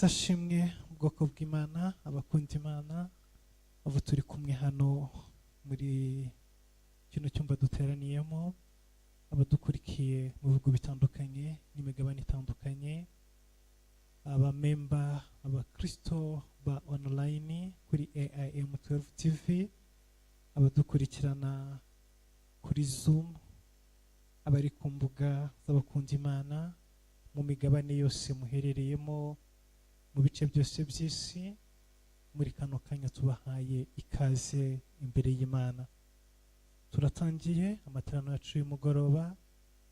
Ashimwe ubwoko bw'Imana, abakunda Imana, abo turi kumwe hano muri kino cyumba duteraniyemo, abadukurikiye mu bihugu bitandukanye n'imigabane itandukanye, abamemba, abakristo ba online kuri AIM 12 TV, abadukurikirana kuri Zoom, abari ku mbuga z'abakunda Imana mu migabane yose muherereyemo, mu bice byose by'isi, muri kano kanya tubahaye ikaze imbere y'Imana. Turatangiye amateraniro yacu y'umugoroba.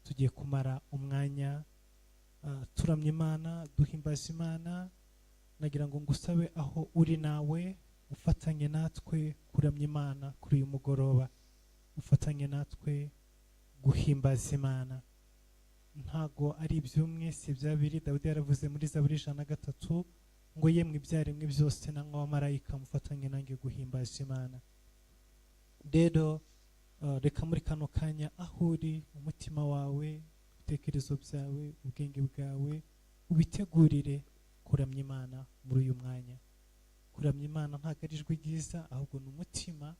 Tugiye kumara umwanya turamya Imana, duhimbaza Imana. Nagira ngo ngusabe, aho uri nawe ufatanye natwe kuramya Imana kuri uyu mugoroba, ufatanye natwe guhimbaza Imana. Ntago ari iby'umwe, si ibya babiri. Dawidi yaravuze muri Zaburi 103 ngo: "Yemwe ibyaremwe byose namwe abamarayika, mufatanye nanjye guhimbaza Imana." Rero reka muri kano kanya, aho uri, umutima wawe, ibitekerezo byawe, ubwenge bwawe ubitegurire kuramya Imana muri uyu mwanya. Kuramya Imana ntabwo ari ijwi ryiza, ahubwo ni umutima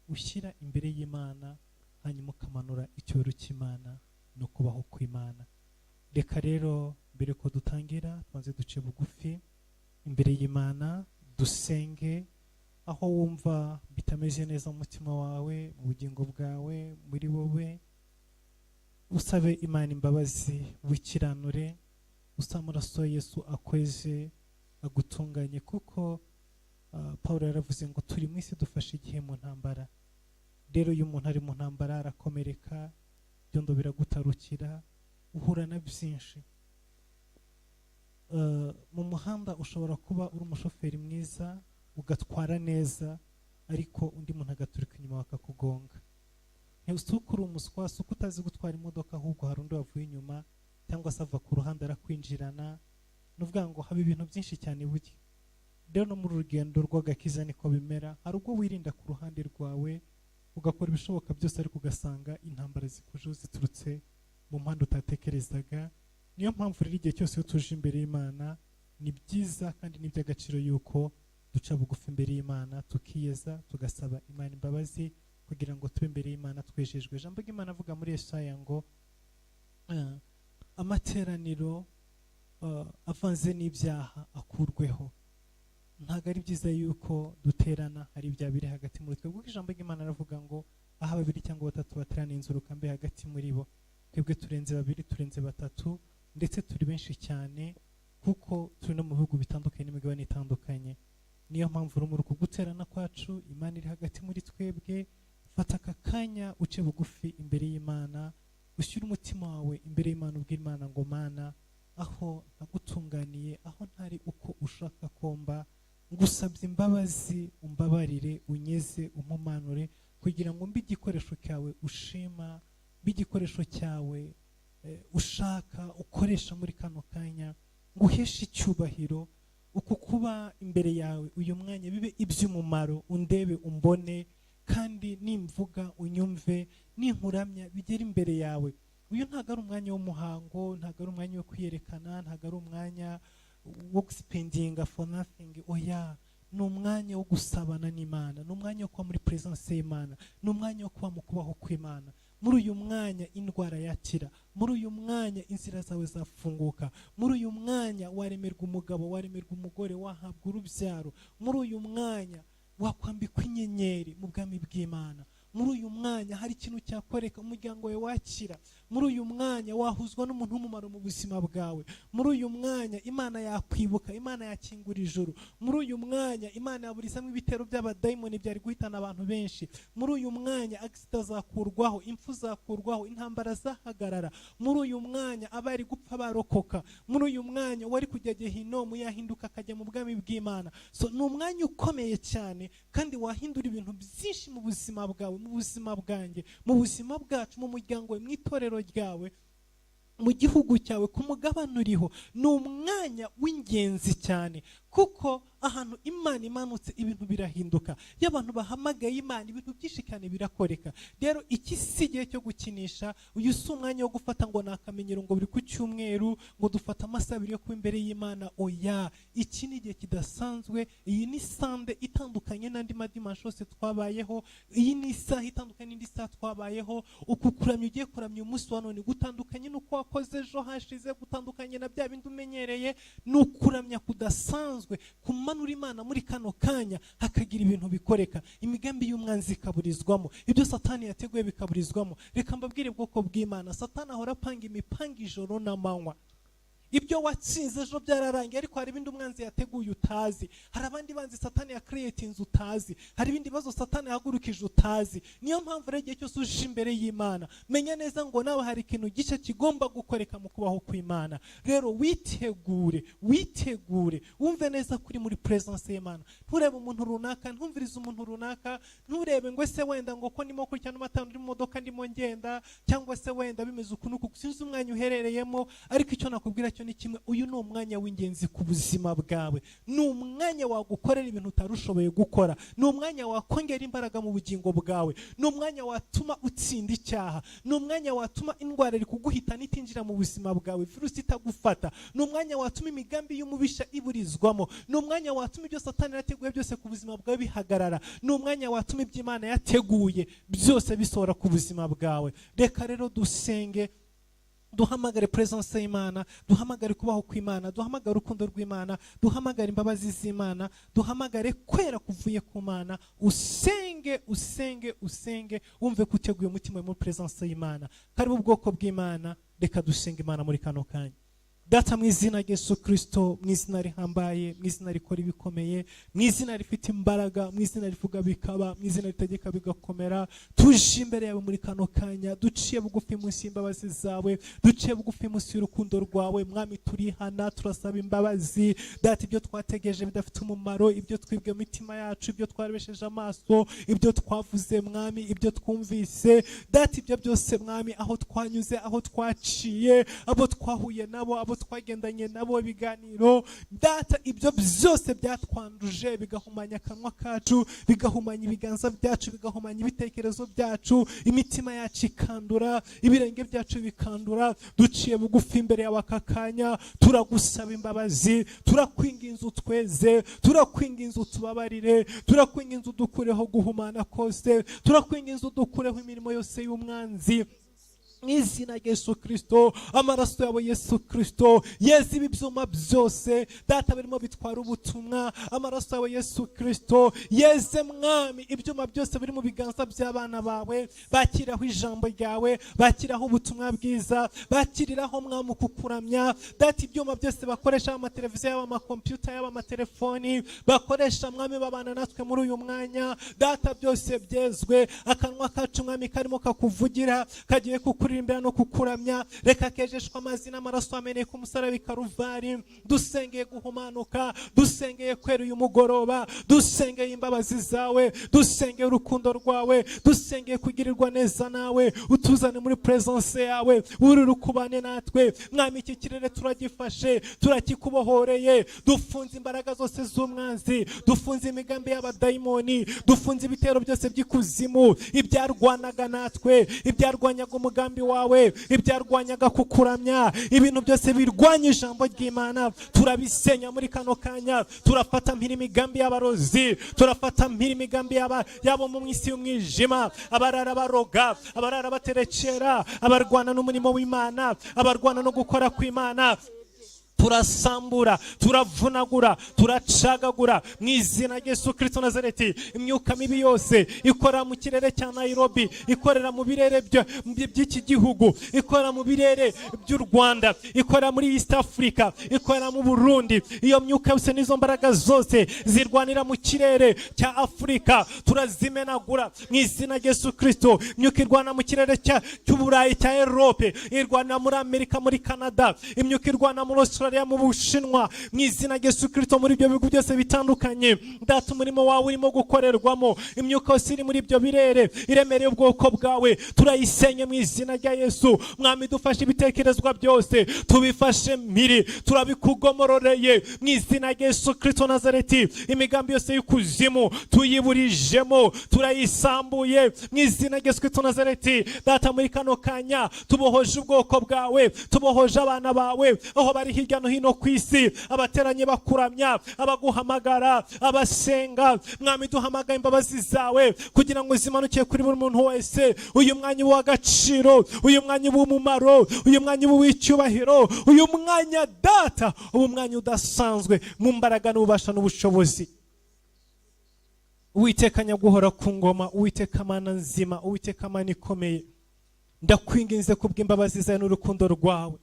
ushyira imbere y'Imana, hanyuma ukamanura icyubahiro cy'Imana no kubaho kw'Imana. Reka rero mbere ko dutangira tubanze duce bugufi imbere y'Imana, dusenge. Aho wumva bitameze neza mu mutima wawe, mu bugingo bwawe, muri wowe, usabe Imana imbabazi, wikiranure, usabe amaraso ya Yesu akweze, agutunganye, kuko Paul yaravuze ngo turi mu isi, dufashe igihe mu ntambara. Rero iyo umuntu ari mu ntambara arakomereka, ibyondo biragutarukira, uhura na byinshi. Mu muhanda ushobora kuba uri umushoferi mwiza, ugatwara neza, ariko undi muntu agaturuka inyuma bakakugonga. Si uko uri umuswa, si uko utazi gutwara imodoka, ahubwo hari undi wavuye inyuma cyangwa se ava ku ruhande arakwinjirana. Ni ukuvuga ngo haba ibintu byinshi cyane burya. Rero no muri rugendo rw'agakiza niko bimera. Hari ubwo wirinda ku ruhande rwawe, ugakora ibishoboka byose, ariko ugasanga intambara zikujeho ziturutse mu mpande utatekerezaga. Niyo mpamvu rero igihe cyose iyo tuje imbere y'Imana, ni byiza kandi ni iby'agaciro yuko duca bugufi imbere y'Imana, tukiyeza, tugasaba Imana imbabazi kugira ngo tube imbere y'Imana twejejwe. Ijambo ry'Imana avuga muri Yesaya ngo amateraniro avanze n'ibyaha akurweho. Ntabwo ari byiza yuko duterana hari ibyaha biri hagati muri twe, kuko ijambo ry'Imana aravuga ngo aho babiri cyangwa batatu bateraniye, inzuruka mbe hagati muri bo. Twebwe turenze babiri, turenze batatu, ndetse turi benshi cyane, kuko turi no mu bihugu bitandukanye n'imigabane itandukanye. Niyo mpamvu muri uku guterana kwacu Imana iri hagati muri twebwe. Fata aka kanya uce bugufi imbere y'Imana, ushyire umutima wawe imbere y'Imana, ubwire Imana ngo: "Mana, aho ntagutunganiye, aho ntari uko ushaka komba, ngusabye imbabazi, umbabarire, unyeze, umpumanure, kugira ngo mbe igikoresho cyawe ushima, mbe igikoresho cyawe ushaka ukoresha muri kano kanya, nguheshe icyubahiro. Uku kuba imbere yawe uyu mwanya bibe iby'umumaro, undebe, umbone, kandi nimvuga unyumve, ninkuramya bigere imbere yawe." Uyu ntabwo ari umwanya w'umuhango, ntabwo ari umwanya wo kwiyerekana, ntabwo ari umwanya wo gusipendinga for nothing. Oya, ni umwanya wo gusabana n'Imana, ni umwanya wo kuba muri presence y'Imana, ni umwanya wo kuba mu kubaho kw'Imana. Muri uyu mwanya indwara yakira, muri uyu mwanya inzira zawe zafunguka, muri uyu mwanya waremerwa umugabo, waremerwa umugore, wahabwa urubyaro, muri uyu mwanya wakwambikwa inyenyeri mu bwami bw'Imana, muri uyu mwanya hari ikintu cyakoreka umuryango wawe wakira, muri uyu mwanya wahuzwa n'umuntu w'umumaro mu buzima bwawe, muri uyu mwanya Imana yakwibuka, Imana yakingura ijuru, muri uyu mwanya Imana yaburizamo ibitero by'abadayimoni byari guhitana abantu benshi, muri uyu mwanya accident zakurwaho, impfu zakurwaho, intambara zahagarara, muri uyu mwanya abari gupfa barokoka, muri uyu mwanya wari kujya gehinomu yahinduka akajya mu bwami bw'Imana. So ni umwanya ukomeye cyane kandi wahindura ibintu byinshi mu buzima bwawe, mu buzima bwanjye, mu buzima bwacu, mu muryango wawe, mu itorero ryawe, mu gihugu cyawe, ku mugabane uriho. Ni umwanya w'ingenzi cyane kuko Ahantu Imana imanutse, ibintu birahinduka. Iyo abantu bahamagaye Imana, ibintu byinshi cyane birakoreka. Rero iki si igihe cyo gukinisha. Uyu si umwanya wo gufata ngo ni akamenyero, ngo buri ku cyumweru ngo dufate amasaha 2 yo kuba imbere y'Imana. Oya, iki ni igihe kidasanzwe. Iyi ni Sunday itandukanye n'andi madimanshi yose twabayeho. Iyi ni isaha itandukanye n'indi saha twabayeho. Uku kuramya ugiye kuramya umunsi wa none gutandukanye n'uko wakoze ejo hashize, gutandukanye na bya bindi umenyereye. Ni ukuramya kudasanzwe, kumanura Imana muri kano kanya, hakagira ibintu bikoreka, imigambi y'umwanzi ikaburizwamo, ibyo Satani yateguye bikaburizwamo. Reka mbabwire, bwoko bw'Imana, Satani ahora apanga imipanga ijoro n'amanywa. Ibyo watsinze ejo byararangiye, ariko hari ibindi umwanzi yateguye utazi. Hari abandi banzi Satani yakiriyetinze utazi. Hari ibindi bibazo Satani yahagurukije utazi. Niyo mpamvu rero igihe cyose uje imbere y'Imana, menya neza ngo nawe hari ikintu gishya kigomba gukoreka mu kubaho kw'Imana. Rero witegure, witegure, wumve neza ko uri muri presence y'Imana. Nturebe umuntu runaka, ntumvirize umuntu runaka, nturebe ngo ese wenda ngo ko ndimo kurya n'amatanu, ndi mu modoka ndimo ngenda, cyangwa se wenda bimeze uku n'uku. Sinzi umwanya uherereyemo, ariko icyo nakubwira cyo ni kimwe: uyu ni umwanya w'ingenzi ku buzima bwawe. Ni umwanya wagukorera ibintu utari ushoboye gukora. Ni umwanya wakongera imbaraga mu bugingo bwawe. Ni umwanya watuma utsinda icyaha. Ni umwanya watuma indwara iri kuguhitana itinjira mu buzima bwawe, virusi itagufata. Ni umwanya watuma imigambi y'umubisha iburizwamo. Ni umwanya watuma ibyo Satani yateguye byose ku buzima bwawe bihagarara. Ni umwanya watuma ibyo Imana yateguye byose bisohora ku buzima bwawe. Reka rero dusenge, duhamagare presence y'Imana, duhamagare kubaho kw'Imana, duhamagare urukundo rw'Imana, duhamagare imbabazi z'Imana, duhamagare kwera kuvuye ku Mana. Usenge, usenge, usenge, wumve ko uteguye umutima muri presence y'Imana. Karibu, ubwoko bw'Imana. Reka dusenge Imana muri kano kanya. Data, mu izina rya Yesu Kirisito, mu izina rihambaye, mu izina rikora ibikomeye, mu izina rifite imbaraga, mu izina rivuga bikaba, mu izina ritegeka bigakomera, tuje imbere yawe muri kano kanya, duciye bugufi munsi y'imbabazi zawe, duciye bugufi munsi y'urukundo rwawe. Mwami, turihana, turasaba imbabazi. Data, ibyo twategereje bidafite umumaro, ibyo twibwe mu mitima yacu, ibyo twarebesheje amaso, ibyo twavuze, Mwami, ibyo twumvise, Data, ibyo byose, Mwami, aho twanyuze, aho twaciye, abo twahuye nabo, abo twagendanye nabo ibiganiro, Data, ibyo byose byatwanduje, bigahumanya akanwa kacu, bigahumanya ibiganza byacu, bigahumanya ibitekerezo byacu, imitima yacu ikandura, ibirenge byacu bikandura. Duciye bugufi imbere yawe aka kanya, turagusaba imbabazi, turakwinginze utweze, turakwinginze utubabarire, turakwinginze udukureho guhumana kose, turakwinginze udukureho imirimo yose y'umwanzi. Mu izina rya Yesu Kirisito, amaraso yawe Yesu Kirisito yeza ibi byuma byose, Data, birimo bitwara ubutumwa. Amaraso yawe Yesu Kirisito yeze, Mwami, ibyuma byose biri mu biganza by'abana bawe bakiraho ijambo ryawe, bakiraho ubutumwa bwiza, bakiriraho, Mwami, kukuramya. Data, ibyuma byose bakoresha, amateleviziyo yaba, amakompiyuta yaba, amatelefoni bakoresha, Mwami, babana natwe muri uyu mwanya, Data, byose byezwe. Akanwa kacu, Mwami, karimo kakuvugira, kagiye kukuririmbira no kukuramya, reka kejeshwe amazi n'amaraso ameneye ku musaraba i Karuvari. Dusengeye guhumanuka, dusengeye kwera uyu mugoroba, dusengeye imbabazi zawe, dusengeye urukundo rwawe, dusengeye kugirirwa neza nawe. Utuzane muri presence yawe, wurire ukubane natwe. Mwami, iki kirere turagifashe, turakikubohoreye. Dufunze imbaraga zose z'umwanzi, dufunze imigambi y'abadayimoni, dufunze ibitero byose by'ikuzimu, ibyarwanaga natwe, ibyarwanyaga umugambi wawe, ibyarwanyaga kukuramya. Ibintu byose birwanya ijambo ry'Imana turabisenya muri kano kanya. Turafata mpiri imigambi y'abarozi, turafata mpiri imigambi y'abo mu isi y'umwijima, abarara baroga, abarara baterekera, abarwana n'umurimo w'Imana, abarwana no gukora kw'Imana. Turasambura, turavunagura, turacagagura mu izina rya Yesu Kirisito Nazareti. Imyuka mibi yose ikorera mu kirere cya Nairobi, ikorera mu birere by'iki gihugu, ikorera mu birere by'u Rwanda, ikorera muri East Africa, ikorera mu Burundi, iyo myuka yose n'izo mbaraga zose zirwanira mu kirere cya Afurika turazimenagura mu izina rya Yesu Kirisito. Imyuka irwana mu kirere cy'Uburayi, cya Europe, irwanira muri Amerika, muri Canada, imyuka irwana muri Australia. Australia, mu Bushinwa, mu izina rya Yesu Kirisito, muri ibyo bihugu byose bitandukanye, Data, umurimo wawe urimo gukorerwamo. Imyuka yose iri muri ibyo birere iremereye ubwoko bwawe, turayisenye mu izina rya Yesu. Mwami, dufashe ibitekerezwa byose, tubifashe mpiri, turabikugomororeye mu izina rya Yesu Kirisito Nazareti. Imigambi yose y'ikuzimu tuyiburijemo, turayisambuye mu izina rya Yesu Kirisito Nazareti. Data, muri kano kanya tubohoje ubwoko bwawe, tubohoje abana bawe aho bari hirya no hino ku isi, abateranye bakuramya, abaguhamagara, abasenga. Mwami, duhamagaye imbabazi zawe kugira ngo zimanuke kuri buri muntu wese. Uyu mwanya w'agaciro, uyu mwanya w'umumaro, uyu mwanya w'icyubahiro, uyu mwanya, Data, ubu mwanya udasanzwe mu mbaraga n'ububasha n'ubushobozi. Uwiteka nyaguhora ku ngoma, Uwiteka Mana nzima, Uwiteka Mana ikomeye, ndakwinginze kubw'imbabazi zawe n'urukundo rwawe,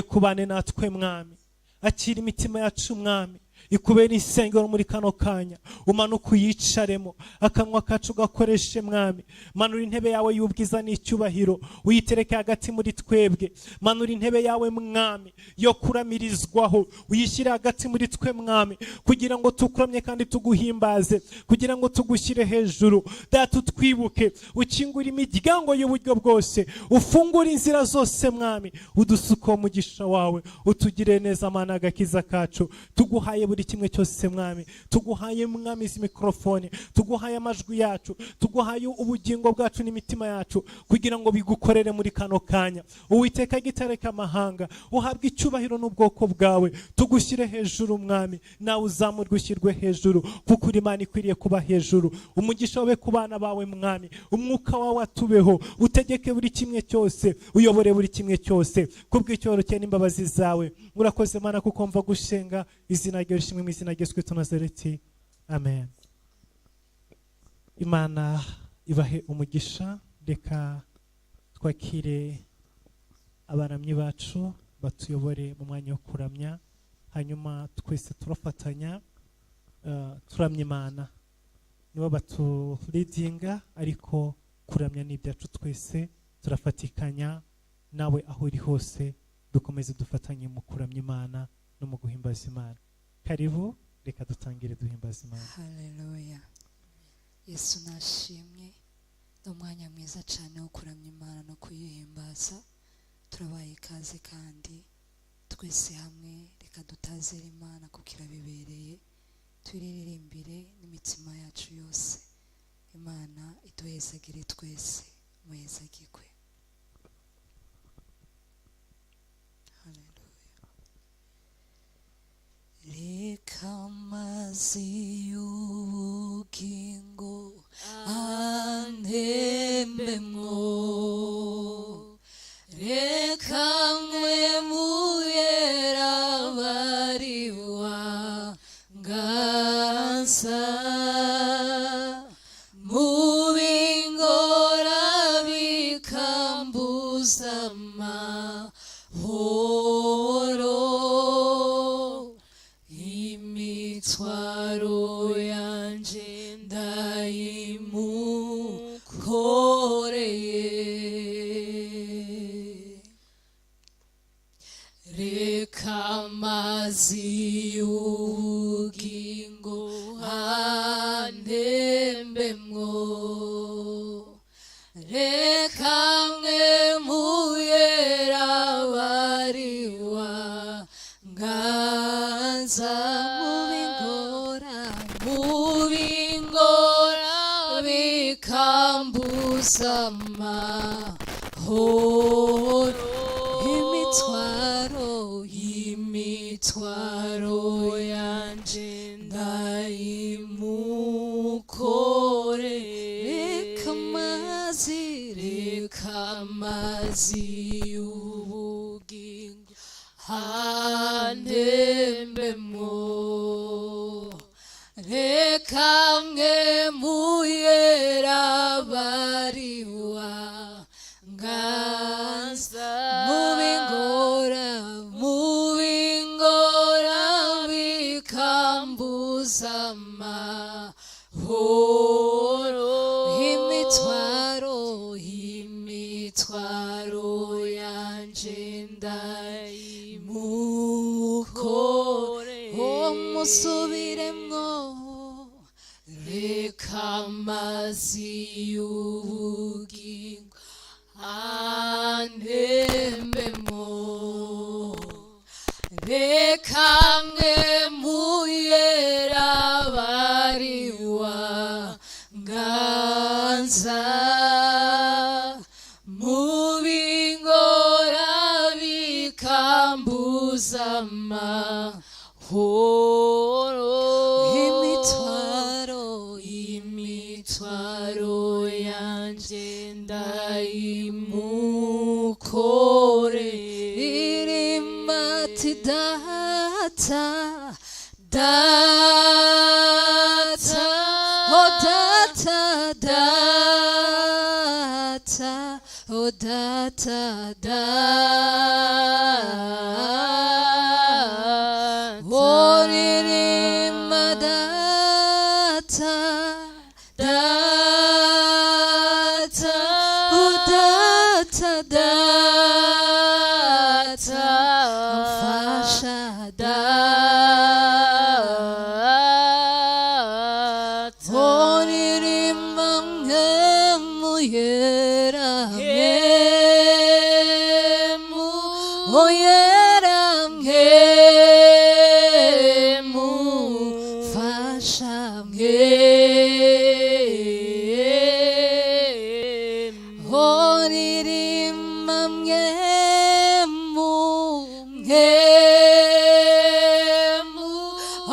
kubane natwe. Mwami, akira imitima yacu. Mwami, ikubera insengero muri kano kanya, umanuke uyicaremo, akanwa kacu gakoreshe. Mwami, manura intebe yawe y'ubwiza n'icyubahiro, uyitereke hagati muri twebwe. Manura intebe yawe, Mwami, yo kuramirizwaho, uyishyire hagati muri twe, Mwami, kugira ngo tukuramye kandi tuguhimbaze, kugira ngo tugushyire hejuru. Data, utwibuke, ukingure imiryango y'uburyo bwose, ufungure inzira zose. Mwami, udusuke umugisha wawe, utugire neza. Mana, agakiza kacu, tuguhaye buri kimwe cyose. Mwami, tuguhaye, Mwami, izi mikorofone, tuguhaye amajwi yacu, tuguhaye ubugingo bwacu n'imitima yacu kugira ngo bigukorere muri kano kanya. Uwiteka gitareka amahanga, uhabwe icyubahiro n'ubwoko bwawe, tugushyire hejuru. Mwami, nawe uzamurwe, ushyirwe hejuru, kuko uri Imana ikwiriye kuba hejuru. Umugisha wawe ku bana bawe. Mwami, umwuka wawe atubeho, utegeke buri kimwe cyose, uyobore buri kimwe cyose kubw'icyubahiro cye n'imbabazi zawe. Urakoze, Mana, kuko mva gusenga. Izina ryawe rishimwe, mu izina rya Yesu Kristo Nazareti, amen. Imana ibahe umugisha. Reka twakire abaramyi bacu batuyobore mu mwanya wo kuramya, hanyuma twese turafatanya turamya Imana. Nibo batuleadinga, ariko kuramya ni ibyacu twese, turafatikanya. Nawe aho uri hose, dukomeze dufatanye mu kuramya Imana no mu guhimbaza Imana. Karibu, reka dutangire duhimbaza Imana. Haleluya, Yesu nashimwe. Ni umwanya mwiza cyane wo kuramya Imana no kuyihimbaza. Turabaye ikaze kandi twese hamwe reka dutazire Imana kuko irabibereye, tuyiririmbire n'imitima yacu yose. Imana iduhezagire twese, muhezagirwe. Haleluya. Reka amazi y'ubugingo antembemwo, reka mwe muyera bariwa ngansa, mubingora bikambuza amahoro, imitwaro yanje ndayimukoreye. Reka amazi y'ubugingo antembemwo, reka mwe muyera bariwa nganza, mubingora, mubingora bikambuza amahoro, imitwaro, imitwaro yanje ndayimukore. Reka amazi, reka amazi y'ubugingo antembemwo, reka mwe muyera bariwa nganza, mubingora, mubingora bikambuza amahoro, imitwaro, imitwaro yanje ndayimukoreye. Musubiremwo. Reka amazi y'ubugingo antembemo, reka mwe muyera bariwa nganza, mubingora bikambuza amahoro. Imitwaro, imitwaro yanje ndayimukore. Irimati data, data, oh data, data, oh data, data, oh ririma data, data, oh data, data, mfasha data, oh ririma mwemuyera mwemu, oyera mwemu, fasha mwemu, oririmba mwemu, mwemu,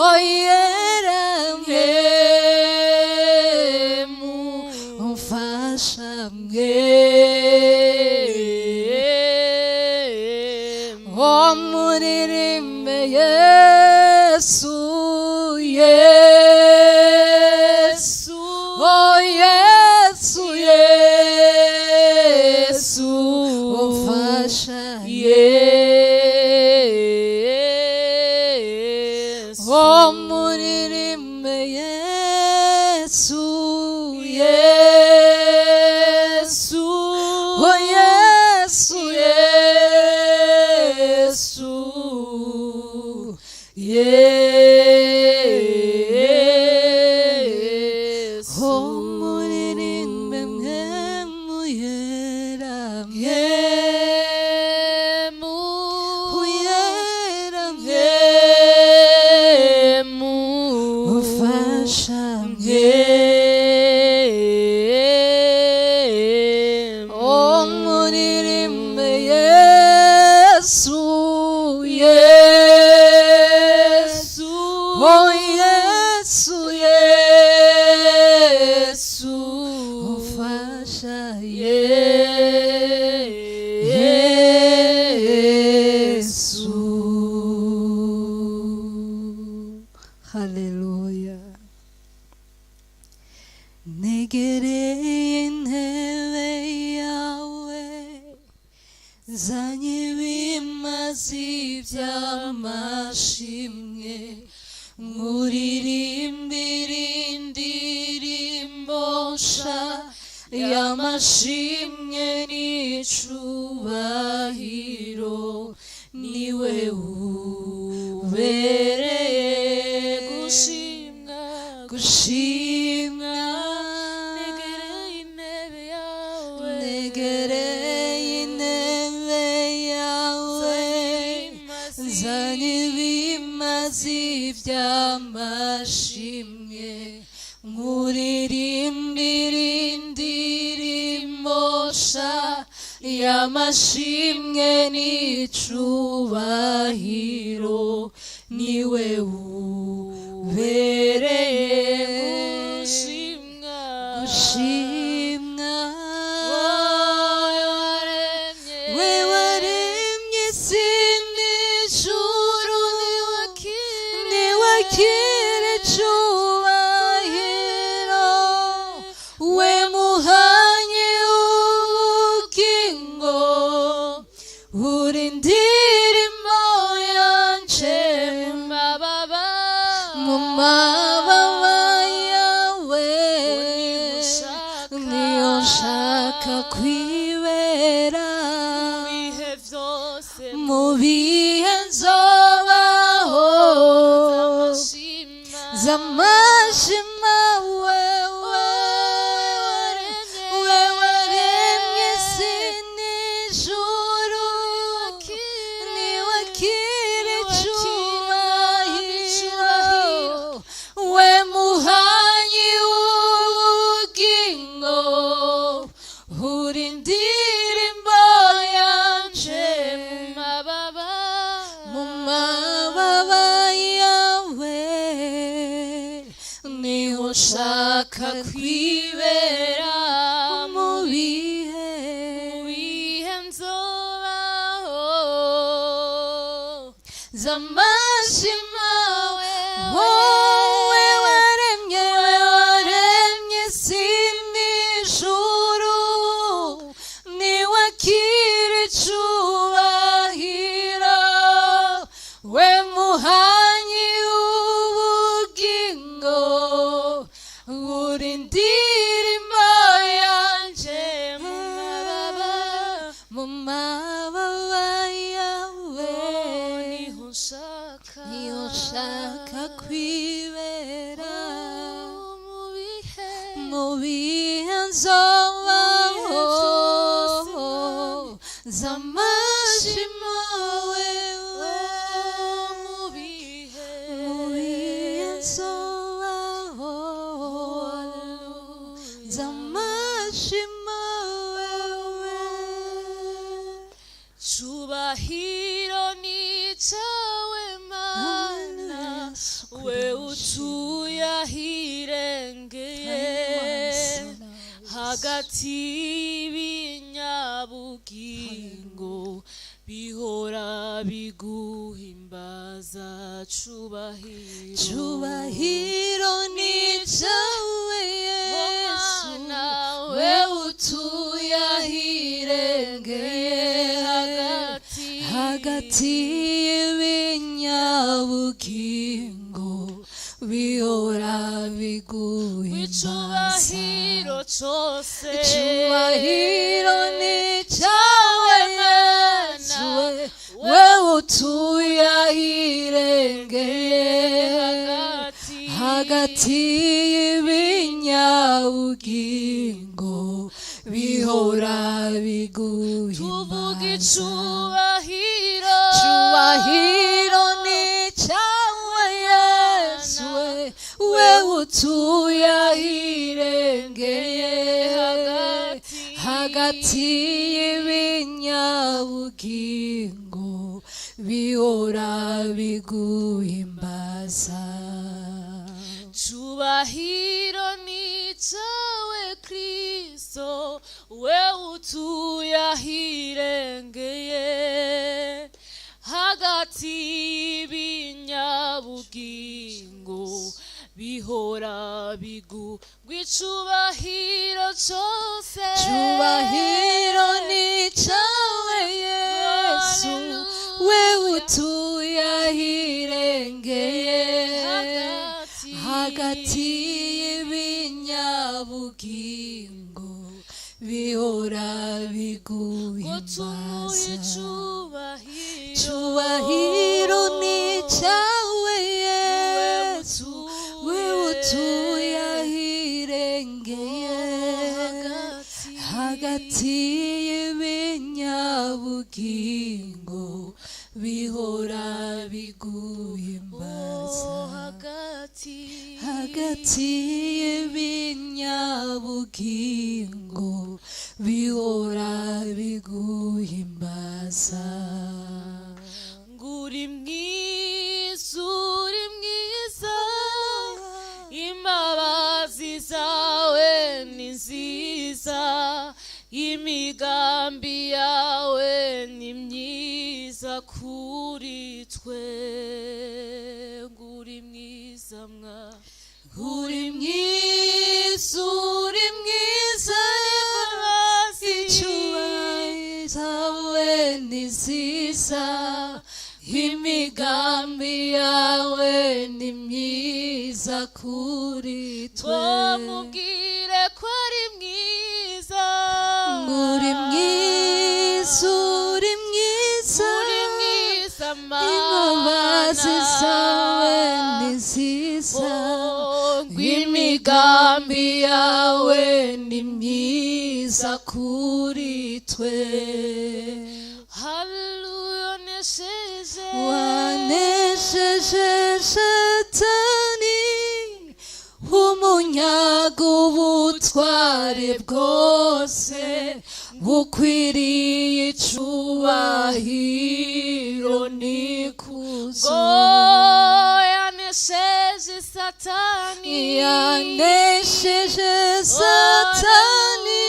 oyera mwemu, umfasha mwemu, omuririmbe Yesu, Yesu, oh Yesu, Yesu, umfasha Yesu, omuririmbe Yesu, Yesu, oh Yesu, Yesu, Yesu, omuririmbe mwemuyera mwemu, uyera mwemu, ufasha mwemu, omuririmbe Yesu, Yesu, oh Yesu, Yesu, ufasha Yesu. Haleluya. Negereye intebe yawe, nzanye ibimazi by'amashimwe, nkuririmbira indirimbo nsha y'amashimwe n'icubahiro, niwe ubereye Gushimwa, gushimwa. Negereye intebe yawe, Negereye intebe yawe, nzanye ibimazi by'amashimwe, nkuririmbira indirimbo nsha y'amashimwe n'icubahiro, niwe ubereye gushimwa, gushimwa. Wowe waremye, We waremye isi n'ijuru, niwakire icubahiro, we muhanye ubugingo, uri indirimbo yanje, mababa, mu mababa yawe niyo nshaka kwibera, bihe byose, mu bihe nzobaho. Zamashima wewe, wewe waremye isi n'ijuru, niwakire icyubahiro, we muhanyi w'ubugingo, uri indirimbo yanje. Mu mababa, Mu mababa yawe niho nshaka kwibera mu bihe, Mu bihe nzobaho. Zamashima wowe waremye, we waremye isi n'ijuru, niwakire icubahiro, we muhanyi w'ubugingo, uri indirimbo yanje. Mu mababa, Mu mababa yawe niho nshaka, niho nshaka kwibera mu bihe, mu bihe nzobaho. Zamashima wewe, mu bihe, mu bihe nzobaho. Zamashima wewe. Cubahiro ni cyawe Mana, we utuye ahirengeye hagati y'ibinyabugingo bihora biguhimbaza. Cubahiro, Cubahiro ni cyawe Yesu, Mana, we utuye ahirengeye hagati, hagati y'ibinyabugingo bihora biguhimbaza. W'icubahiro cose, Icyubahiro ni cyawe Yesu, we utuye ahirengeye hagati, hagati y'ibinyabugingo bihora Tuvuga biguhimbaza. Icubahiro, Cyubahiro ni cyawe Yesu, we utuye ahirengeye hagati, hagati y'ibinyabugingo bihora biguhimbaza. Cubahiro ni cyawe Kristo, we utuye ahirengeye hagati y'ibinyabugingo bihora bigu rw'icubahiro cose. Cyubahiro ni cyawe Yesu, we utuye ahirengeye Hagati, hagati y'ibinyabugingo bihora Ngo tumuhe biguhimbaza. Icubahiro, Cyubahiro ni cyawe Yesu, we utuye ahirengeye hagati y'ibinyabugingo bihora biguhimbaza. Hagati, Hagati y'ibinyabugingo bihora biguhimbaza. Nguri mwiza, uri mwiza, imbabazi zawe ni nziza, imigambi yawe ni myiza kuri twe. Nguri mwiza mwa, Uri mwiza, uri mwiza, icyubahiro zawe ni nziza, imigambi yawe ni myiza kuri twe. Ngo mubwire ko ari mwiza. Uri mwiza, uri mwiza, Uri mwiza imbabazi Mana, zawe ni nziza. nziza, imigambi yawe ni myiza kuri twe. Haleluya, unesheje. Wanesheje Satani, umunyaga ubutware bwose, bukwiriye icubahiro n'ikuzo. Ngo yanesheje Satani. Yanesheje Satani,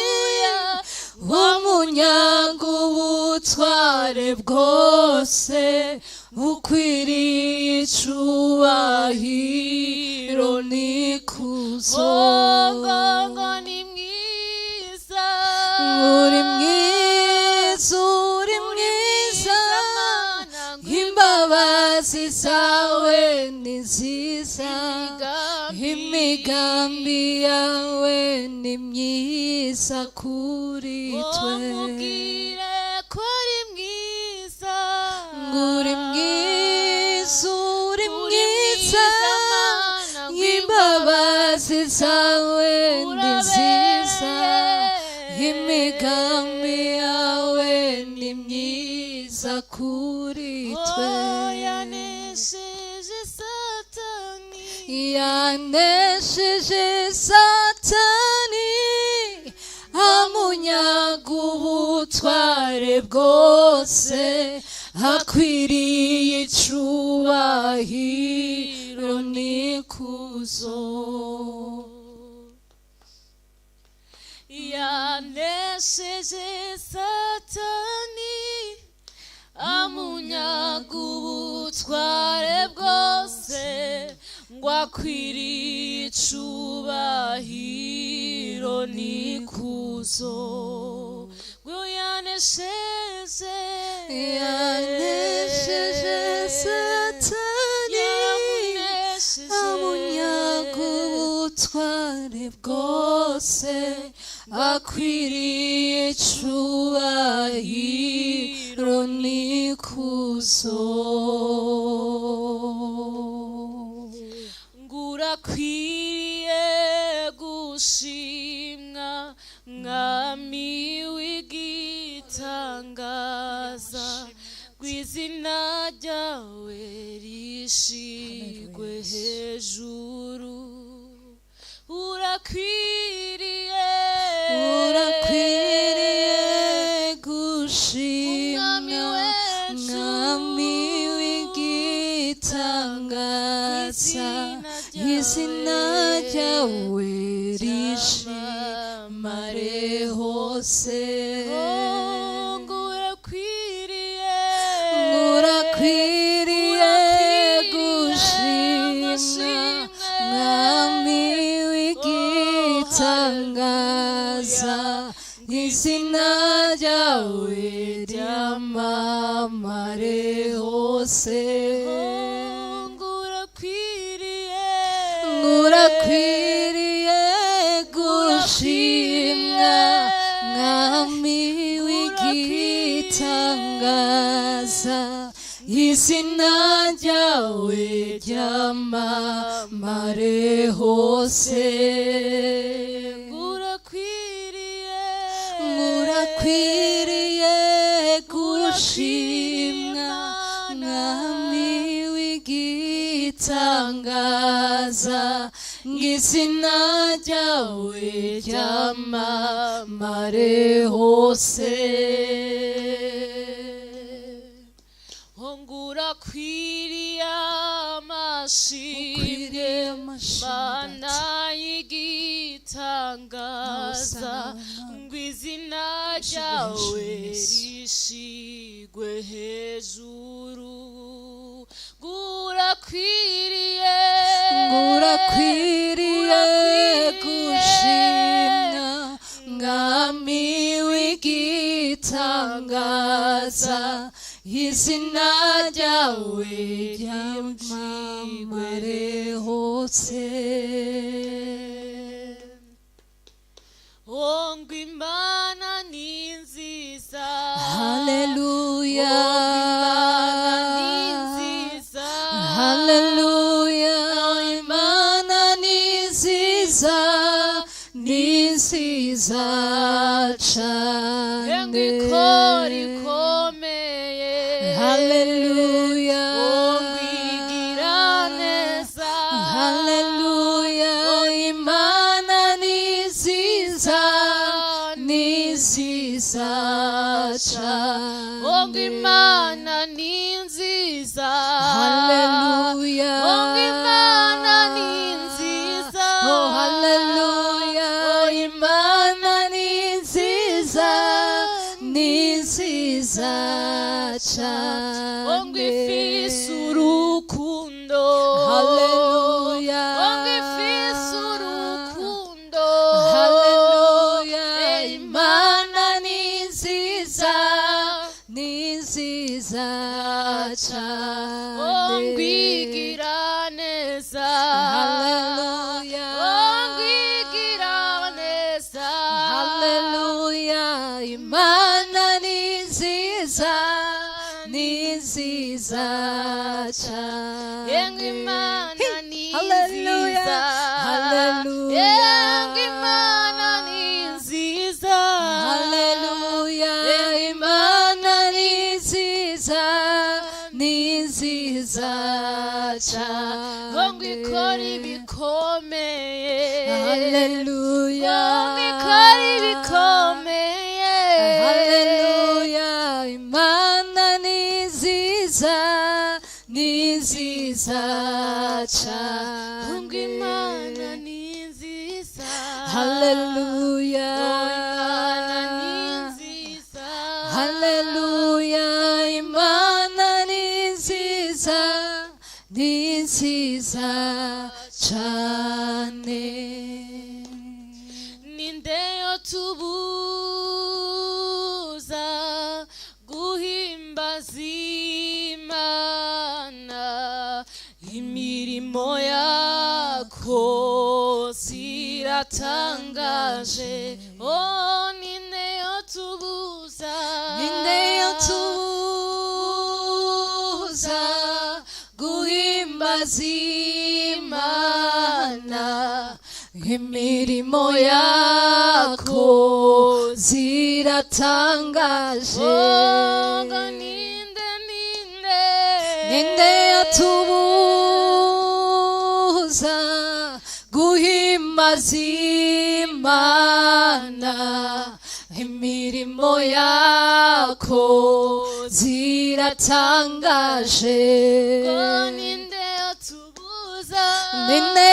umunyaga ubutware bwose, bukwiriye icubahiro n'ikuzo. Ngo ni mwiza. Uri mwiza, uri mwiza, imbabazi zawe ni nziza, imigambi yawe ni myiza kuri twe. Mubwire ko ari mwiza. Uri mwiza, uri mwiza, imbabazi zawe ni nziza, imigambi yawe ni myiza kuri twe. Yanesheje Satani. Yanesheje Satani, amunyaga ubutware bwose, akwiriye icubahiro n'ikuzo. Yanesheje Satani, amunyaga ubutware bwose, ngo akwiriye icubahiro n'ikuzo. Ngo yanesheje. Yanesheje Satani, Yaramunesheje. amunyaga ubutware bwose, akwiriye icubahiro n'ikuzo. Ngurakwiriye gushimwa, Mwami w'igitangaza, rw'izina ryawe rishigwe hejuru. Urakwiriye. Urakwiriye gushimwa, Mwami wacu. Mwami w'igitangaza, izina ryawe rishimare hose. Ngurakwiriye. Urakwiriye gushimwa, Mwami w'igitangaza, izina ryawe ryamamare hose. Ngurakwiriye. Urakwiriye gushimwa, Mwami w'igitangaza, izina ryawe ryamamare hose. Ngurakwiriye. Urakwiriye gushimwa, Mwami w'igitangaza, ng'izina ryawe ryamamare hose. Ngurakwiriye amashimwe, Mana y'igitangaza, ngo izina ryawe rishigwe hejuru. Ngurakwiriye. Ngurakwiriye gushimwa, Mwami w'igitangaza, izina ryawe ryamamare hose. Ngo Imana ni nziza. Haleluya. Imana ni nziza. Haleluya. Imana ni nziza cyane. Ikora ikomeye. Haleluya. Ngwigira neza. Haleluya. Imana ni nziza, ni nziza cyane. Ngo Imana ni nziza. Haleluya. Ngo Imana ni nziza. Oh, haleluya. Imana ni nziza, ni nziza cyane. Ngo ifise urukundo. Haleluya. Ngo ifise urukundo. Haleluya. Imana ni nziza, ni nziza cyane. Ngwigira neza. Haleluya. Ngwigira neza. Haleluya. Imana ni nziza, ni nziza cyane. Ngo Imana ni Haleluya. nziza. Haleluya. Ngo Imana ni nziza. Haleluya. Imana ni nziza, ni nziza cyane. Ngo ikora ibikomeye. Haleluya. Ngo ikora ibikomeye. Haleluya. Imana ni nziza, ni nziza cyane. Ngo Imana ni nziza. Haleluya. Imana ni nziza. Haleluya. Imana ni nziza, ni nziza cyane. Ninde yotubuza guhimbaza Imana? Imirimo yako ziratangaje. Oh, ninde yotubuza? Ninde yotubuza guhimbaza Imana? Imirimo yako ziratangaje. Oh, ngo ninde, ninde? Ninde yatubuza guhimbaza Imana? Imirimo yako ziratangaje. Ngo ninde yotubuza? Ninde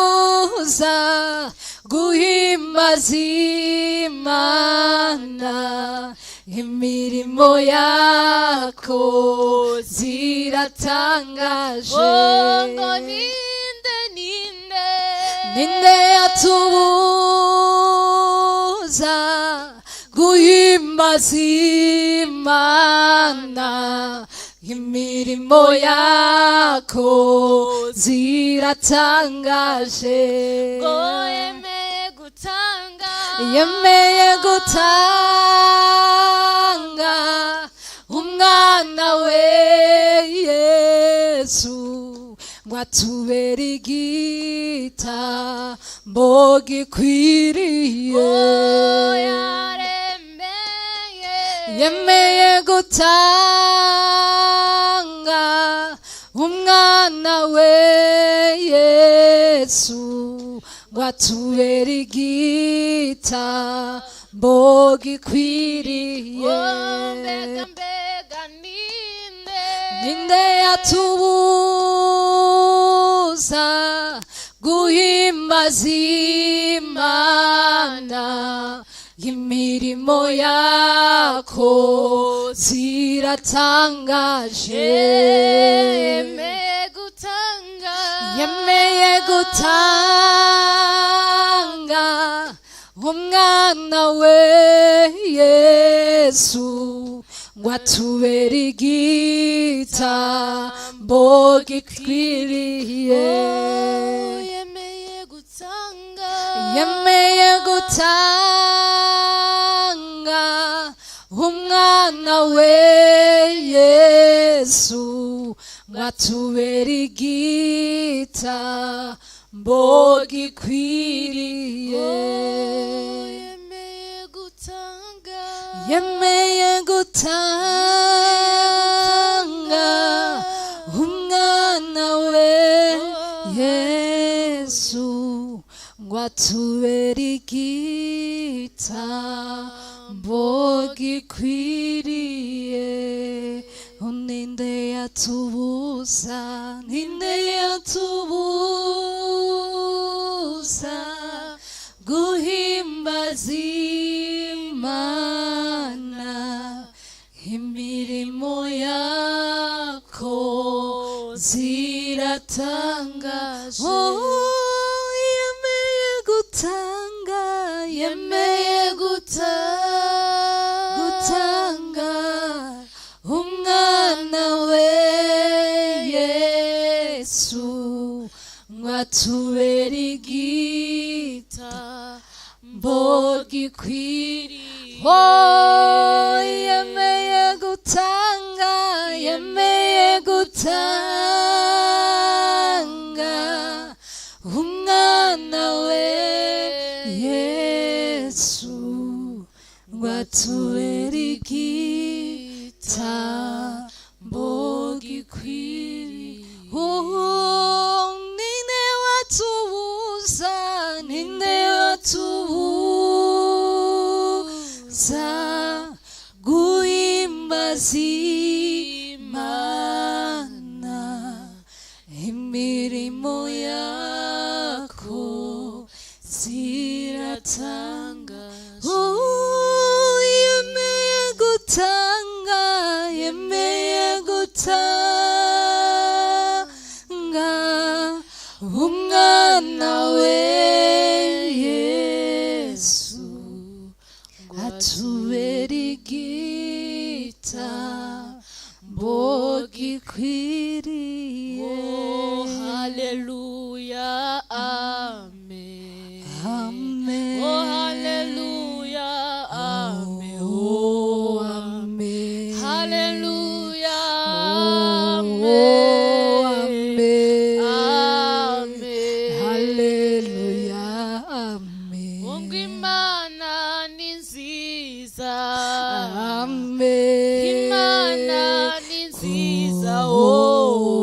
yatubuza guhimbaza Imana? Imirimo yako ziratangaje. Oh, ngo ninde, ninde? Ninde yatubuza guhimbaza Imana? Imirimo yako ziratangaje. Ngo yemeye gutanga. Yemeye gutanga umwana we Yesu ngo atubere igitambo gikwiriye. Oh, yaremeye. Yemeye gutanga umwana we Yesu ngo atubere igitambo gikwiriye. Oh, mbega, mbega, ninde? Ninde yatubuza guhimbaza Imana? Imirimo yako ziratangaje. Yemeye gutanga. Yemeye gutanga umwana we Yesu ngo atubere igitambo gikwiriye. Oh, yemeye gutanga. Yemeye gutanga umwana we Yesu ngo atubere igitambo gikwiriye. Yemeye gutanga, yemeye gutanga umwana we Yesu ngo atubere igitambo gikwiriye. Ninde yatubuza, ninde yatubuza guhimbaza Imana? Imirimo yako ziratangaje. Oh, yemeye gutanga, yemeye gutanga umwana we Yesu ngo atubere igitambo gikwiriye. Oh, yemeye gutanga, yemeye gutanga umwana we Yesu ngo atubere igitambo gikwiriye. Oh, ninde watubuza, ninde watubuza guhimbaza Imana? Imirimo yako ziratangaje. Oh, yemeye gutanga, yemeye gutanga umwana we Yesu atubere igitambo gikwiriye. Oh, hallelujah, amen. Amen. Oh, hallelujah, amen. Oh, amen. Hallelujah, Oh, amen. amen. Amen. Hallelujah, amen. Ngo Imana ni nziza. Amen. Imana ni nziza. Oh, Oh,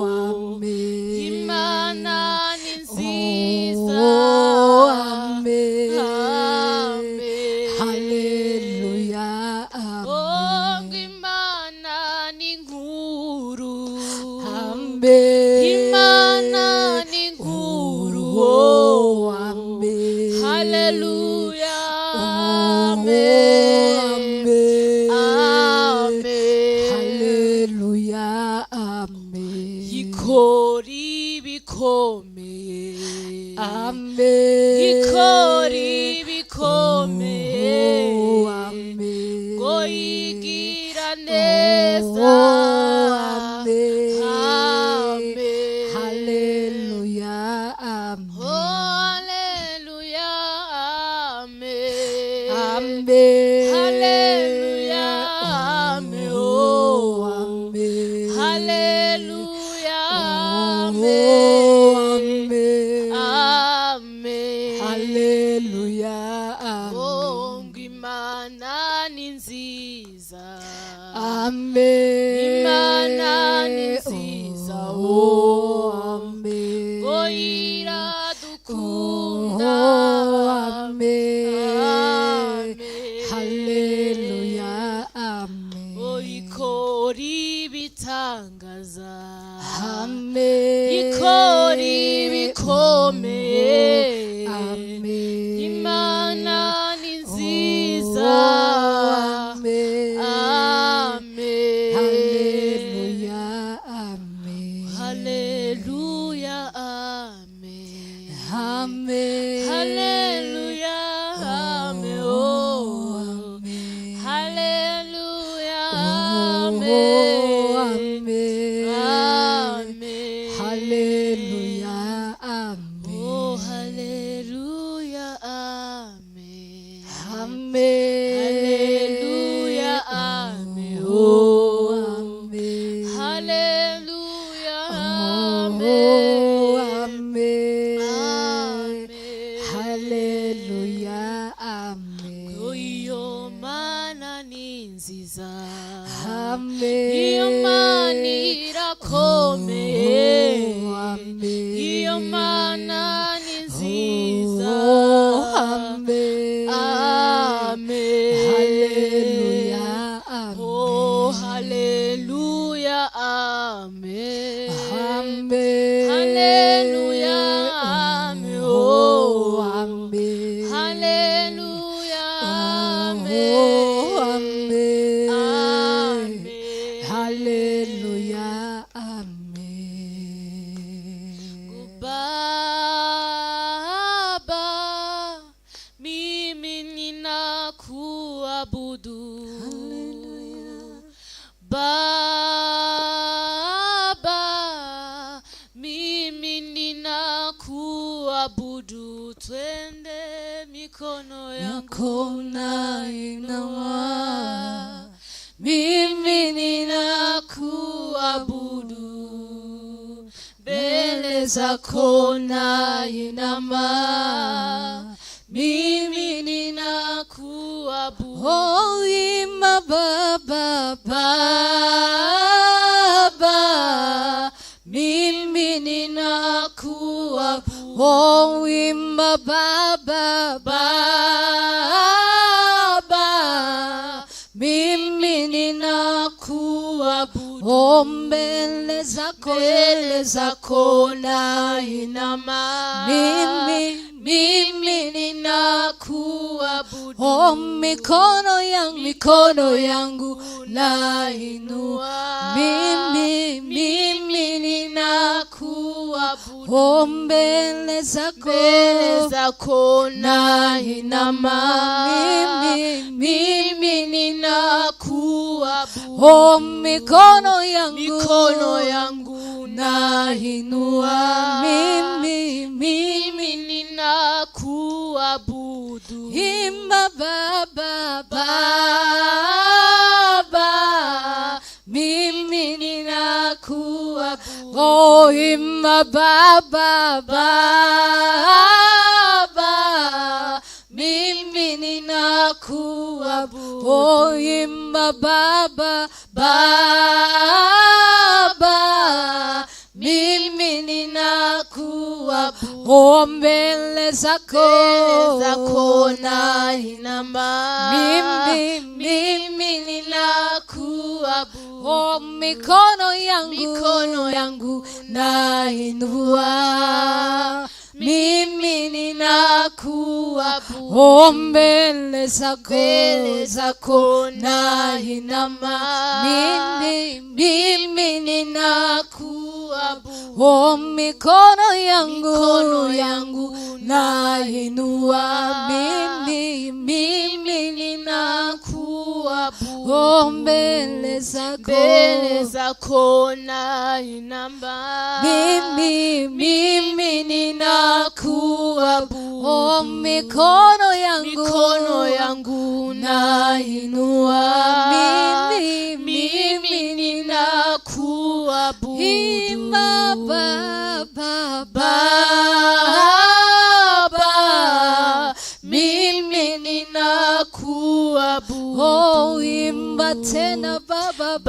amen. Imana ni nziza. Oh, amen. Amen. Hallelujah, Oh, ngo amen. Imana ni nkuru. Amen. Imana ni nkuru. Oh, amen. Hallelujah. Oh, Amen. amen. Amen. Hallelujah, amen. Ikora ibikomeye. Amen. Ikora ibikomeye. Oh, amen. Ngo yigira neza. Oh, amen. Amen. Hallelujah, amen. Oh, hallelujah. Amen. Amen. Hallelujah. Amen. Oh, amen. Hallelujah. Oh, Amen. amen. Amen. Hallelujah, amen. Oh, ngo Imana ni nziza. Amen. Imana ni nziza. Oh, amen. Ngo iradukunda. Oh, amen. Amen. Hallelujah, amen. Oh, ikora ibitangaza. Amen. Ikora ibikomeye. Amen. Imana ni nziza. Oh, amen. Amen. Hallelujah, amen. Hallelujah. Amen. Amen. Hallelujah. Amen. Oh, Oh. amen. Hallelujah. Oh, Amen. amen. Amen. Hallelujah, amen. Oh, hallelujah. Amen. Amen. Hallelujah. Amen. Oh, amen. Hallelujah. Oh, Amen. amen. Iyo Mana ni nziza. Oh, amen. Amen. Hallelujah. Oh, Amen. hallelujah. Amen. Amen. Hallelujah. Amen. Oh, amen. Hallelujah. Oh, Amen. amen. Amen. Hallelujah. Amen. Baba, mimi ninakuabudu. Baba, mimi ninakuabudu. Twende, mikono yangu Yako nainua, mimi ninakuabudu, mbele zako nainama, mimi ninakuabudu. Oh, imba Baba, Baba, mimi ninakuabudu. Oh, imba Baba, Baba, mimi ninakuabudu. Oh, mbele zako, Mbele zako nainama, mimi mimi ninakuabudu. Oh, mikono yangu, mikono yangu nainua, mimi, mimi ninakuabudu. Oh, mbele zako, Mbele zako nainama, mimi, mimi ninakuabudu. Oh, mikono yangu, Mikono yangu nainua, mimi, mimi, mimi ninakuabudu. Imba Baba, Baba, mimi ninakuabudu. Oh, imba Baba, Baba, mimi ninakuabudu. Oh, imba Baba, Baba, mimi ninakuabudu. Oh, mbele zako, Mbele zako nainama, mimi, mimi ninakuabudu. Oh, mikono yangu, Mikono yangu nainua, mimi ninakuabudu. Oh, mbele zako, Mbele zako nainama, mimi, mimi ninakuabudu. Oh, mikono yangu, Mikono yangu nainua, mimi, mimi ninakuabudu. Oh, mbele zako, Mbele zako nainama, mimi, mimi ninakuabudu. Oh, mikono yangu, Mikono yangu nainua, mimi, mimi ninakuabudu. Imba Baba, Baba, mimi ninakuabudu. Oh, imba tena Baba,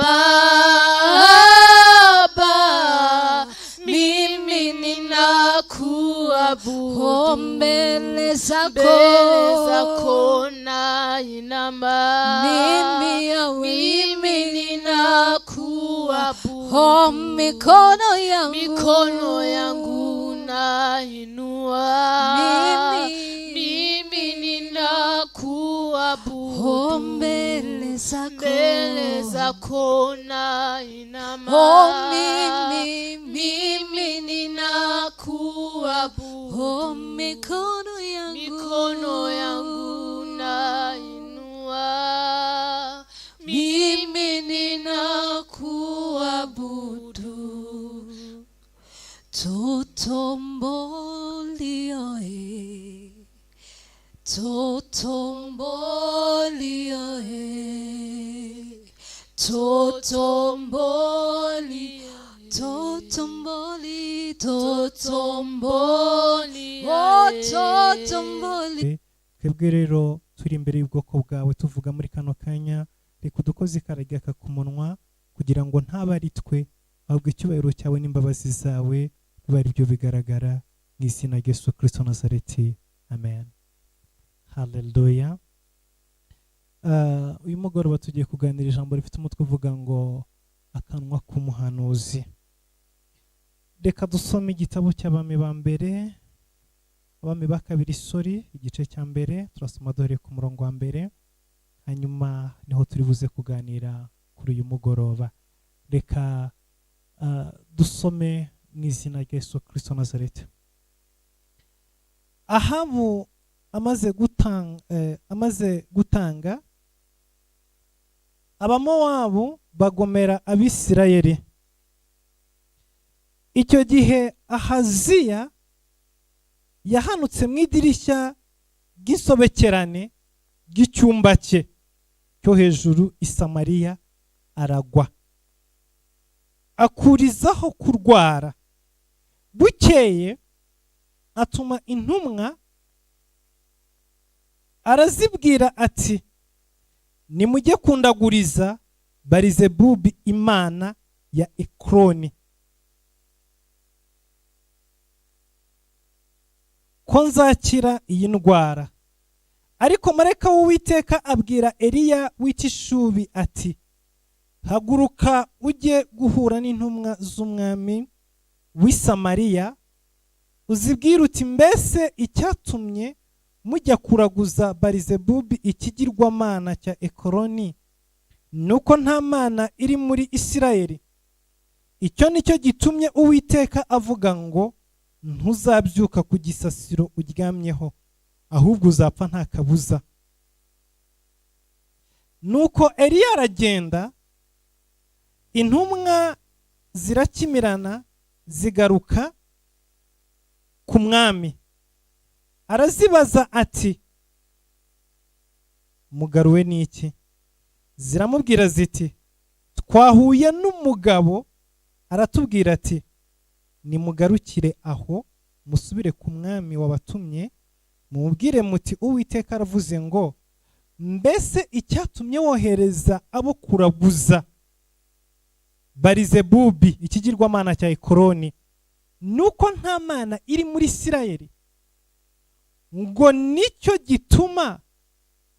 Baba, mimi ninakuabudu. Oh, mbele zako, Mbele zako nainama, mimi yawe, mimi ninakuabudu. Oh, mikono yangu, Mikono yangu nainua, mimi, mimi ninakuabudu. Oh, mbele zako, Mbele zako nainama, Oh, mimi, mimi ninakuabudu. Oh, mikono yangu, Mikono yangu nainua, mimi ninakuabudu. Tutombolioe, tutombolioe, tutomboli, tutomboli, tutomboli, oh, tutomboli. Twebwe rero turi imbere y'ubwoko bwawe, tuvuga muri kano kanya, reka udukoze ikaragaka ku munwa, kugira ngo ntabe ari twe, ahubwo icyubahiro cyawe n'imbabazi zawe Biba ari byo bigaragara mu izina rya Yesu Kristo Nazareti, amen. Haleluya. Uyu mugoroba tugiye kuganira ijambo rifite umutwe uvuga ngo akanwa k'umuhanuzi. Reka dusome igitabo cy'Abami ba mbere, Abami ba kabiri, sorry, igice cya mbere. Turasoma duhereye ku murongo wa mbere, hanyuma niho turi buze kuganira kuri uyu mugoroba. Reka dusome mu izina rya Yesu Kristo Nazareti. Ahabu amaze gutanga, Abamowabu bagomera Abisirayeli. Icyo gihe Ahaziya yahanutse mu idirishya ry'isobekerane ry'icyumba cye cyo hejuru i Samariya, aragwa, akurizaho kurwara. Bukeye atuma intumwa, arazibwira ati: "Nimujye kundaguriza Barizebubi, imana ya Ekroni, ko nzakira iyi ndwara." Ariko marayika w'Uwiteka abwira Eliya w'i Tishubi ati: "Haguruka ujye guhura n'intumwa z'umwami w'i Samariya, uzibwire uti: 'Mbese icyatumye mujya kuraguza Barizebubi, ikigirwamana cya Ekoroni, ni uko nta mana iri muri Isirayeli? Icyo ni cyo gitumye Uwiteka avuga ngo: Ntuzabyuka ku gisasiro uryamyeho, ahubwo uzapfa nta kabuza.'" Nuko Eliya aragenda, intumwa zirakimirana, zigaruka ku mwami. Arazibaza ati: "Mugaruwe n'iki?" Ziramubwira ziti: "Twahuye n'umugabo, aratubwira ati: 'Nimugarukire aho, musubire ku mwami wabatumye, mumubwire muti: Uwiteka aravuze ngo: Mbese icyatumye wohereza abo kuraguza Barizebubi, ikigirwamana cya Ekoroni, nuko nta mana iri muri Isirayeli? Ngo nicyo gituma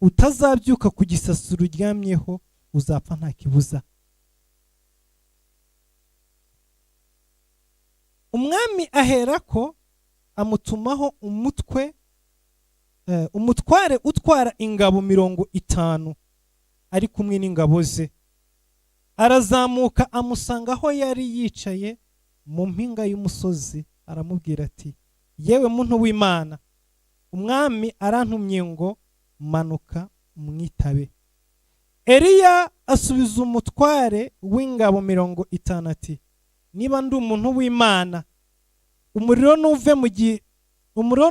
utazabyuka ku gisasiro uryamyeho, uzapfa nta kibuza.'" Umwami aherako amutumaho umutware utwara ingabo 50, ari kumwe n'ingabo ze. Arazamuka, amusanga aho yari yicaye mu mpinga y'umusozi, aramubwira ati: "Yewe muntu w'Imana, umwami arantumye ngo manuka umwitabe." Eliya asubiza umutware w'ingabo 50 ati: "Niba ndi umuntu w'Imana, umuriro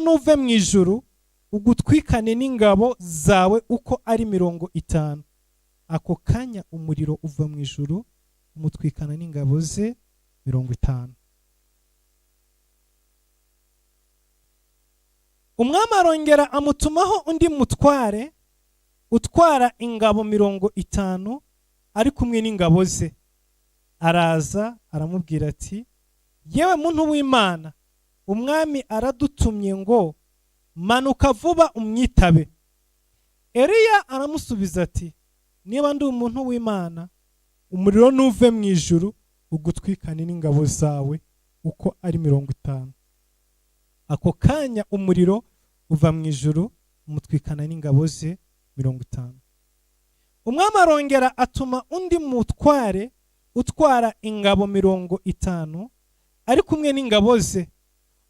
nuve mu ijuru ugutwikane n'ingabo zawe uko ari 50." Ako kanya umuriro uva mu ijuru, umutwikana n'ingabo ze 50. Umwami arongera amutumaho undi mutware utwara ingabo 50, ari kumwe n'ingabo ze. Araza, aramubwira ati: "Yewe muntu w'Imana, umwami aradutumye ngo: Manuka vuba umwitabe." Eliya aramusubiza ati: "Niba ndi umuntu w'Imana, umuriro nuve mu ijuru ugutwikane n'ingabo zawe uko ari 50." Ako kanya umuriro uva mu ijuru, umutwikana n'ingabo ze 50. Umwami arongera atuma undi mutware utwara ingabo 50, ari kumwe n'ingabo ze.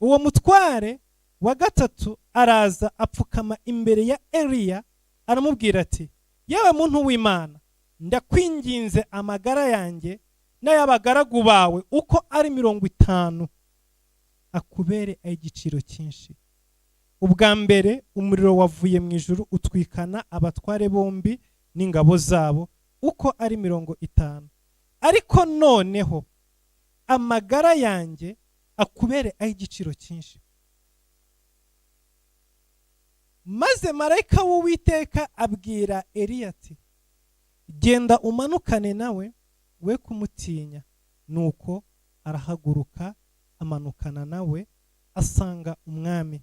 Uwo mutware wa gatatu araza, apfukama imbere ya Eliya, aramubwira ati: "Yewe muntu w'Imana, ndakwinginze, amagara yanjye n'ay'abagaragu bawe uko ari 50 akubere ay'igiciro cyinshi. Ubwa mbere umuriro wavuye mu ijuru utwikana abatware bombi n'ingabo zabo uko ari 50, ariko noneho amagara yanjye akubere ay'igiciro cyinshi." Maze marayika w'Uwiteka abwira Eliya ati: "Genda umanukane nawe, we kumutinya." Nuko arahaguruka, Amanukana nawe, asanga umwami,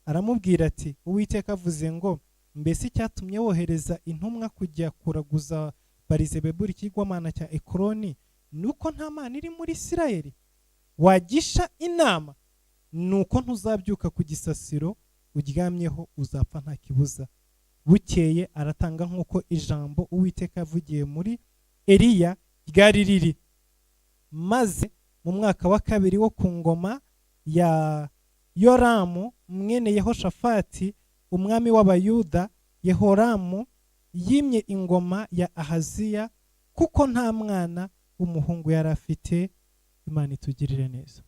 aramubwira ati: "Uwiteka avuze ngo: Mbese icyatumye wohereza intumwa kujya kuraguza Barizebeburi, ikigwamana cya Ekoroni, ni uko nta Mana iri muri Isirayeli wagisha inama? Ni uko ntuzabyuka ku gisasiro uryamyeho, uzapfa nta kibuza." Bukeye aratanga nk'uko ijambo Uwiteka yavugiye muri Eliya ryari riri. Maze mu mwaka wa kabiri wo ku ngoma ya Yoramu mwene Yehoshafati, umwami w'Abayuda, Yehoramu yimye ingoma ya Ahaziya, kuko nta mwana w'umuhungu yari afite. Imana itugirire neza.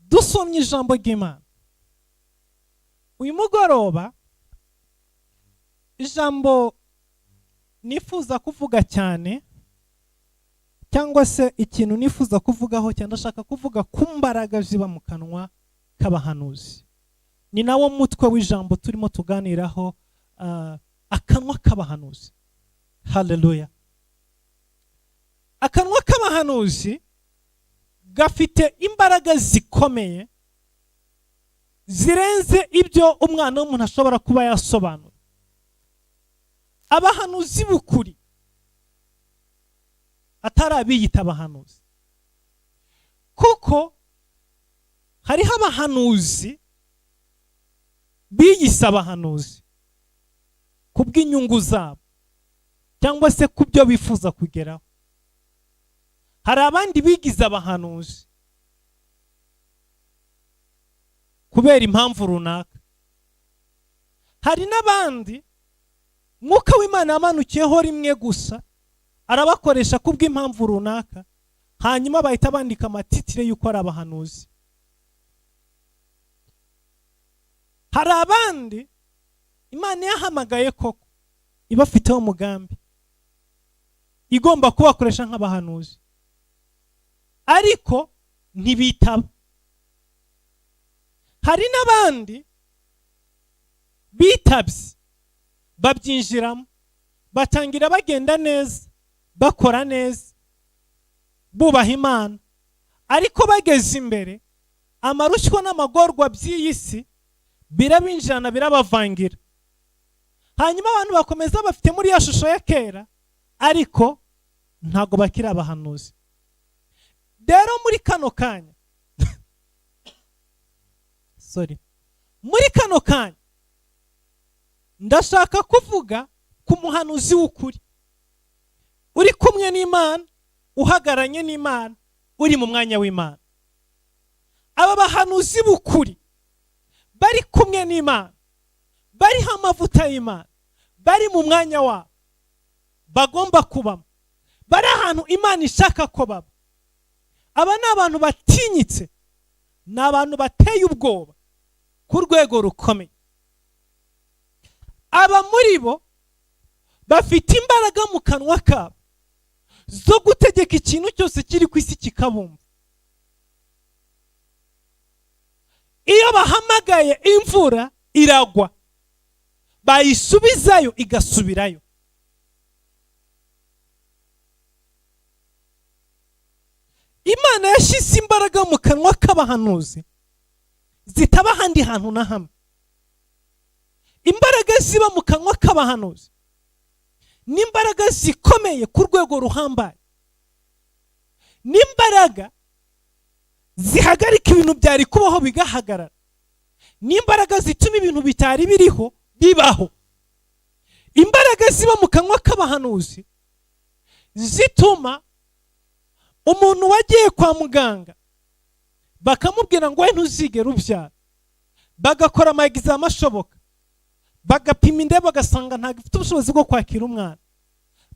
Dusomye ijambo ry'Imana uyu mugoroba, ijambo nifuza kuvuga cyane, cyangwa se ikintu nifuza kuvugaho cyane, ndashaka kuvuga ku mbaraga ziba mu kanwa k'abahanuzi. Ni nawo mutwe w'ijambo turimo tuganiraho, akanwa k'abahanuzi. Haleluya! Akanwa k'abahanuzi gafite imbaraga zikomeye zirenze ibyo umwana w'umuntu ashobora kuba yasobanura. Abahanuzi b'ukuri, atari abiyita abahanuzi, kuko hariho abahanuzi biyise abahanuzi ku bw'inyungu zabo cyangwa se ku byo bifuza kugeraho. Hari abandi bigize abahanuzi kubera impamvu runaka. Hari n'abandi Mwuka w'Imana yamanukiyeho rimwe gusa, arabakoresha kubw'impamvu runaka, hanyuma bahita bandika amatitire y'uko ari abahanuzi. Hari abandi Imana yahamagaye koko ibafiteho umugambi, igomba kubakoresha nk'abahanuzi, ariko ntibitaba. Hari n'abandi bitabye, babyinjiramo, batangira bagenda neza, bakora neza, bubaha Imana, ariko bageze imbere amarushywa n'amagorwa by'iyi si birabinjirana, birabavangira, hanyuma abantu bakomeza bafite muri ya shusho ya kera, ariko ntabwo bakiri abahanuzi. Rero muri kano kanya, sorry, muri kano kanya ndashaka kuvuga ku muhanuzi w'ukuri uri kumwe n'Imana, uhagararanye n'Imana, uri mu mwanya w'Imana. Aba bahanuzi b'ukuri bari kumwe n'Imana, bariho amavuta y'Imana, bari mu mwanya wabo bagomba kubamo, bari ahantu Imana ishaka ko baba. Aba ni abantu batinyitse, ni abantu bateye ubwoba ku rwego rukomeye. Aba muri bo bafite imbaraga mu kanwa kabo zo gutegeka ikintu cyose kiri ku isi kikabumva. Iyo bahamagaye imvura iragwa, bayisubizayo igasubirayo. Imana yashyize imbaraga mu kanwa k'abahanuzi zitaba ahandi hantu na hamwe. Imbaraga ziba mu kanwa k'abahanuzi ni imbaraga zikomeye ku rwego ruhambaye, ni imbaraga zihagarika ibintu byari kubaho bigahagarara, ni imbaraga zituma ibintu bitari biriho bibaho. Imbaraga ziba mu kanwa k'abahanuzi zituma umuntu wagiye kwa muganga bakamubwira ngo we ntuzigere ubyara, bagakora ama examen ashoboka, bagapima inda bagasanga ntabwo ifite ubushobozi bwo kwakira umwana,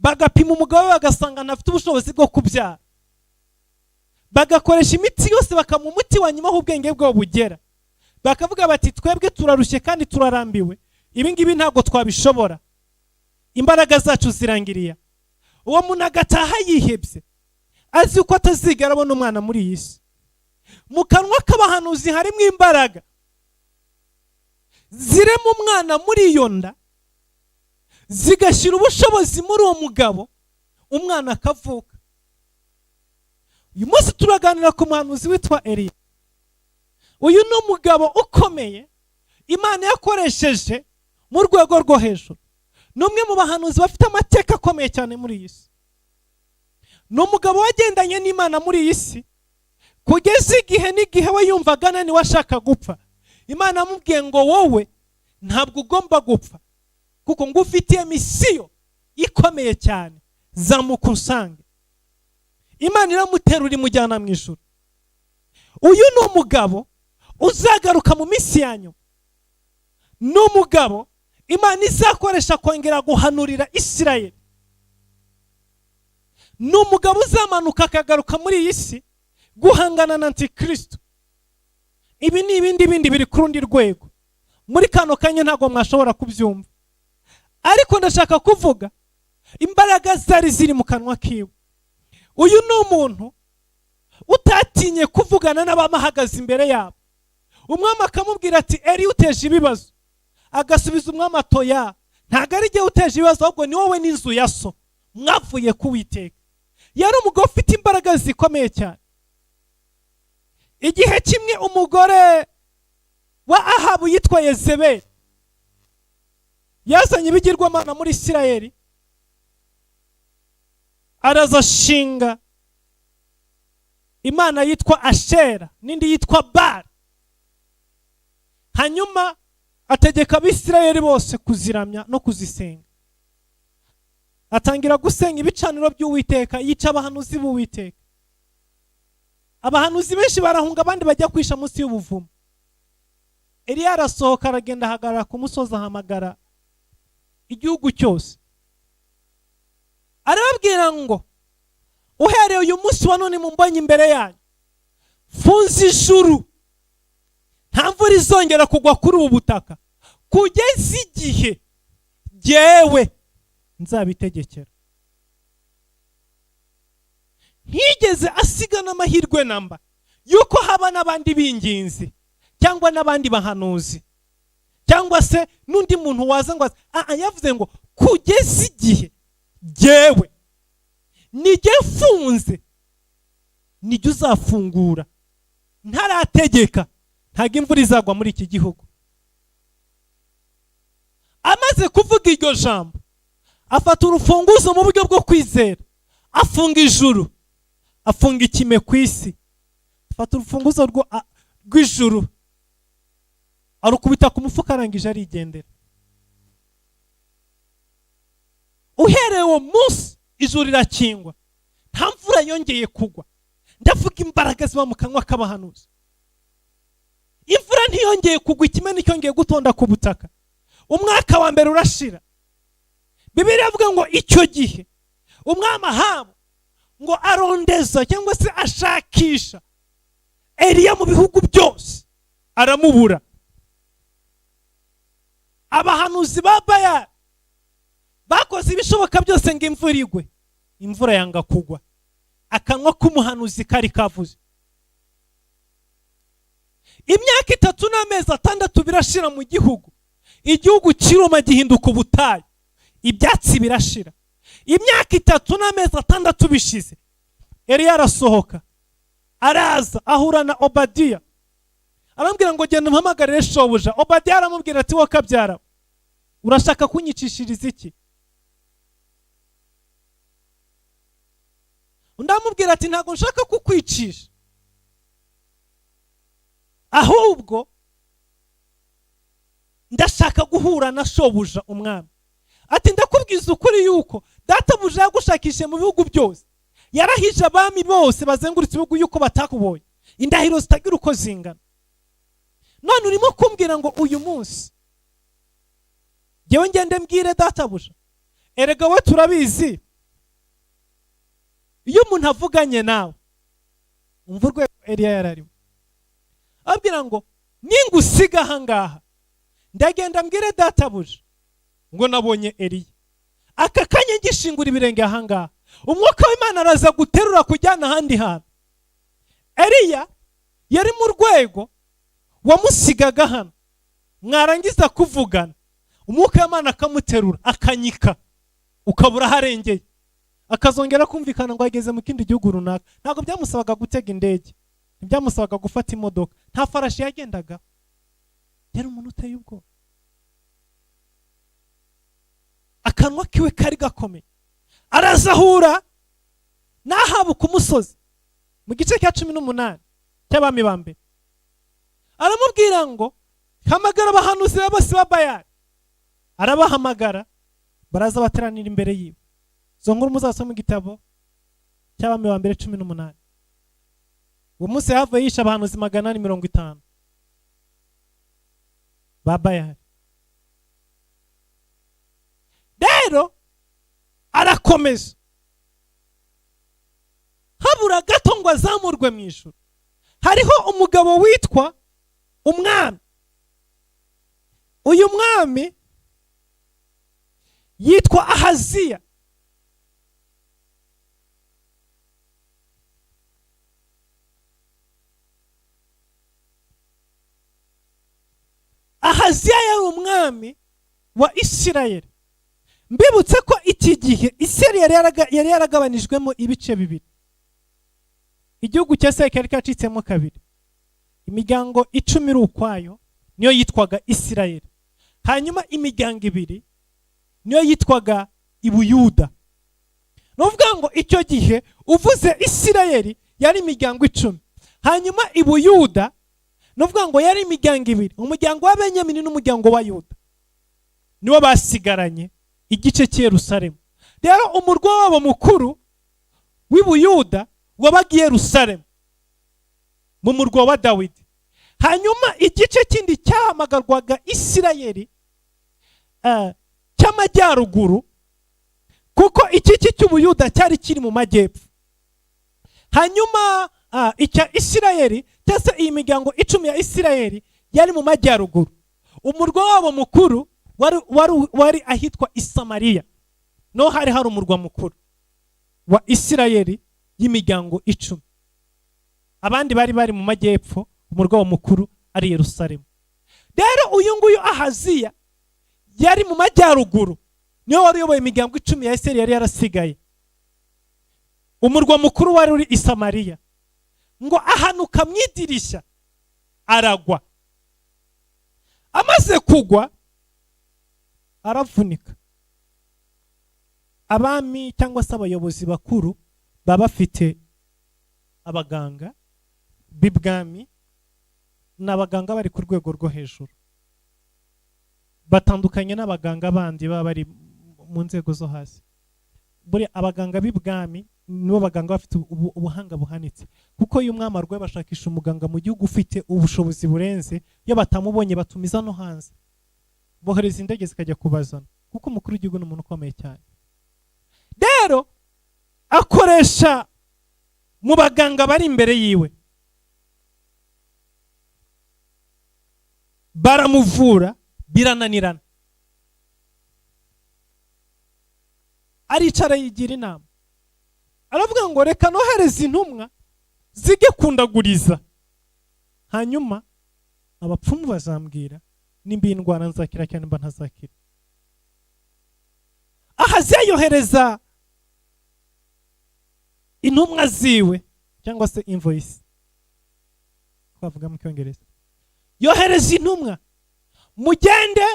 bagapima umugabo we bagasanga ntafite ubushobozi bwo kubyara, bagakoresha imiti yose bakamuha umuti wa nyuma aho ubwenge bwabo bugera, bakavuga bati twebwe turarushye kandi turarambiwe, ibi ngibi ntabwo twabishobora, imbaraga zacu zirangiriye. Uwo muntu agataha yihebye, azi ko atazigera abona umwana muri iyi si. Mu kanwa k'abahanuzi harimo imbaraga zirema umwana muri iyo nda, zigashyira ubushobozi muri uwo mugabo, umwana akavuka. Uyu munsi turaganira ku muhanuzi witwa Eliya. Uyu ni umugabo ukomeye Imana yakoresheje mu rwego rwo hejuru. Ni umwe mu bahanuzi bafite amateka akomeye cyane muri iyi si. Ni umugabo wagendanye n'Imana muri iyi si kugeza igihe n'igihe we yumvaga ananiwe, ashaka gupfa. Imana amubwiye ngo: "Wowe ntabwo ugomba gupfa, kuko ngufitiye mission ikomeye cyane, zamuka unsange." Imana iramuterura, imujyana mu ijuru. Uyu ni umugabo uzagaruka mu minsi ya nyuma. Ni umugabo Imana izakoresha kongera guhanurira Isirayeli. Ni umugabo uzamanuka akagaruka muri iyi si guhangana na Antikristo. Ibi ni ibindi bindi biri ku rundi rwego. Muri kano kanya ntabwo mwashobora kubyumva, ariko ndashaka kuvuga imbaraga zari ziri mu kanwa kiwe. Uyu ni umuntu utatinye kuvugana n'abamahagaze imbere yabo. Umwami akamubwira ati: "Eri, uteje ibibazo." Agasubiza umwami atoya: "Ntabwo ari igihe uteje ibibazo, ahubwo ni wowe n'inzu ya so mwavuye kuwiteka." Yari umugabo ufite imbaraga zikomeye cyane. Igihe kimwe umugore wa Ahabu yitwa Yezebeli yazanye ibigirwamana muri Isirayeli, araza ashinga imana yitwa Ashera n'indi yitwa Bari, hanyuma ategeka Abisirayeli bose kuziramya no kuzisenga. Atangira gusenga ibicaniro by'Uwiteka, yica abahanuzi b'Uwiteka. Abahanuzi benshi barahunga, abandi bajya kwisha munsi y'ubuvumo. Eliya arasohoka, aragenda, ahagarara ku musozi, ahamagara igihugu cyose, arababwira ngo: "Uhereye uyu munsi wa none mumbonye imbere yanyu, mfunze ijuru, nta mvura izongera kugwa kuri ubu butaka kugeza igihe jyewe nzabitegekera." Ntiyigeze asiga n'amahirwe namba yuko haba n'abandi b'inginzi cyangwa n'abandi bahanuzi cyangwa se n'undi muntu waza ngo aze. Ah, yavuze ngo: "Kugeza igihe jyewe nijye mfunze, nijye uzafungura. Ntarategeka, ntabwo imvura izagwa muri iki gihugu." Amaze kuvuga iryo jambo, afata urufunguzo mu buryo bwo kwizera, afunga ijuru, afunga ikime ku isi. Afata urufunguzo rw'ijuru, arukubita ku mufuka, arangije arigendera. Uhereye uwo munsi ijuru rirakingwa, nta mvura yongeye kugwa. Ndavuga imbaraga ziba mu kanwa k'abahanuzi. Imvura ntiyongeye kugwa, ikime nticyongeye gutonda ku butaka. Umwaka wa mbere urashira. Bibiliya avuga ngo icyo gihe umwami Ahabu ngo arondeza cyangwa se ashakisha Eliya mu bihugu byose, aramubura. Abahanuzi ba Bayali bakoze ibishoboka byose ngo imvura igwe, imvura yanga kugwa. Akanwa k'umuhanuzi kari kavuze. Imyaka 3 n'amezi 6 birashira mu gihugu, igihugu kiruma, gihinduka ubutayu, ibyatsi birashira. Imyaka 3 n'amezi 6 bishize, Eliya arasohoka, araza, ahura na Obadiya, aramubwira ngo: "Genda umpamagarire shobuja." Obadiya aramubwira ati: "Wowe kabyara, urashaka kunyicishiriza iki?" Undi aramubwira ati: "Ntabwo nshaka kukwicisha, ahubwo ndashaka guhura na shobuja umwami." Ati: "Ndakubwiza ukuri yuko databuja yagushakishije mu bihugu byose, yarahije abami bose bazengurutse ibihugu yuko batakubonye, indahiro zitagira uko zingana. None urimo kumbwira ngo uyu munsi ngewe ngende mbwire databuja?" Erega we turabizi, iyo umuntu avuganye nawe, umva urwego Eliya yararimo abwira ngo: "Ningusiga ahangaha, ndagenda mbwire databuja ngo nabonye Eliya. Aka kanya ngishingura ibirenge ahangaha, umwuka w'Imana araza guterura kujyana ahandi hantu." Eliya yari mu rwego wamusigaga hano, mwarangiza kuvugana, umwuka w'Imana akamuterura, akanyika, ukabura aho arengeye. Akazongera kumvikana ngo ageze mu kindi gihugu runaka. Ntabwo byamusabaga gutega indege, ntibyamusabaga gufata imodoka, nta farashi yagendaga. Yari umuntu uteye ubwoba, akanwa kiwe kari gakomeye. Arazahura n'Ahabu ku musozi mu gice cya 18 cy'Abami ba Mbere, aramubwira ngo: "Hamagara abahanuzi bose ba Bayali." Arabahamagara, baraza bateranira imbere yiwe. Izo nkuru muzasoma mu gitabo cy'Abami ba Mbere 18. Uwo munsi yahavuye yishe abahanuzi 850 ba Bayali. Rero arakomeza, habura gato ngo azamurwe mu ijuru. Hariho umugabo witwa umwami, uyu mwami yitwa Ahaziya. Ahaziya yari umwami wa Isirayeli. Mbibutse ko iki gihe Isirayeli yari yaragabanijwemo ibice bibiri. Igihugu cya Isirayeli cyari cyacitsemo kabiri, imiryango 10 iri ukwayo, niyo yitwaga Isirayeli, hanyuma imiryango ibiri niyo yitwaga Ibuyuda. Ni ukuvuga ngo icyo gihe uvuze Isirayeli yari imiryango 10, hanyuma Ibuyuda ni ukuvuga ngo yari imiryango ibiri, umuryango wa Benyamini n'umuryango wa Yuda, nibo basigaranye igice cy'i Yerusalemu. Rero umurwa wabo mukuru w'Ibuyuda wabaga i Yerusalemu mu murwa wa Dawidi, hanyuma igice kindi cyahamagarwaga Isirayeli cy'amajyaruguru, kuko iki cy'Ubuyuda cyari kiri mu majyepfo. Hanyuma icya Isirayeli cyangwa se iyi miryango 10 ya Isirayeli yari mu majyaruguru, umurwa wabo mukuru wari ahitwa Isamariya, no hari umurwa mukuru wa Isirayeli y'imiryango 10. Abandi bari mu majyepfo, umurwa wabo mukuru ari Yerusalemu. Rero uyu nguyu Ahaziya yari mu majyaruguru, niwe wari uyoboye imiryango 10 ya Isirayeli yari yarasigaye. Umurwa mukuru wari uri i Samariya. Ngo ahanuka mu idirishya aragwa, amaze kugwa aravunika. Abami cyangwa se abayobozi bakuru baba bafite abaganga b'ibwami, ni abaganga bari ku rwego rwo hejuru, batandukanye n'abaganga bandi baba bari mu nzego zo hasi. Buriya abaganga b'ibwami nibo baganga bafite ubuhanga buhanitse, kuko iyo umwami arwaye bashakisha umuganga mu gihugu ufite ubushobozi burenze. Iyo batamubonye batumiza no hanze, bohereza indege zikajya kubazana, kuko umukuru w'igihugu ni umuntu ukomeye cyane. Rero akoresha mu baganga bari imbere yiwe, baramuvura birananirana. Aricara yigira inama, aravuga ngo: "Reka nohereze intumwa zijye kundaguriza, hanyuma abapfumu bazambwira nimba iyi ndwara nzakira cyangwa nimba ntazakira." Ahaziya yohereza intumwa ziwe cyangwa se envoys twavuga mu Cyongereza, yohereza intumwa: "Mugende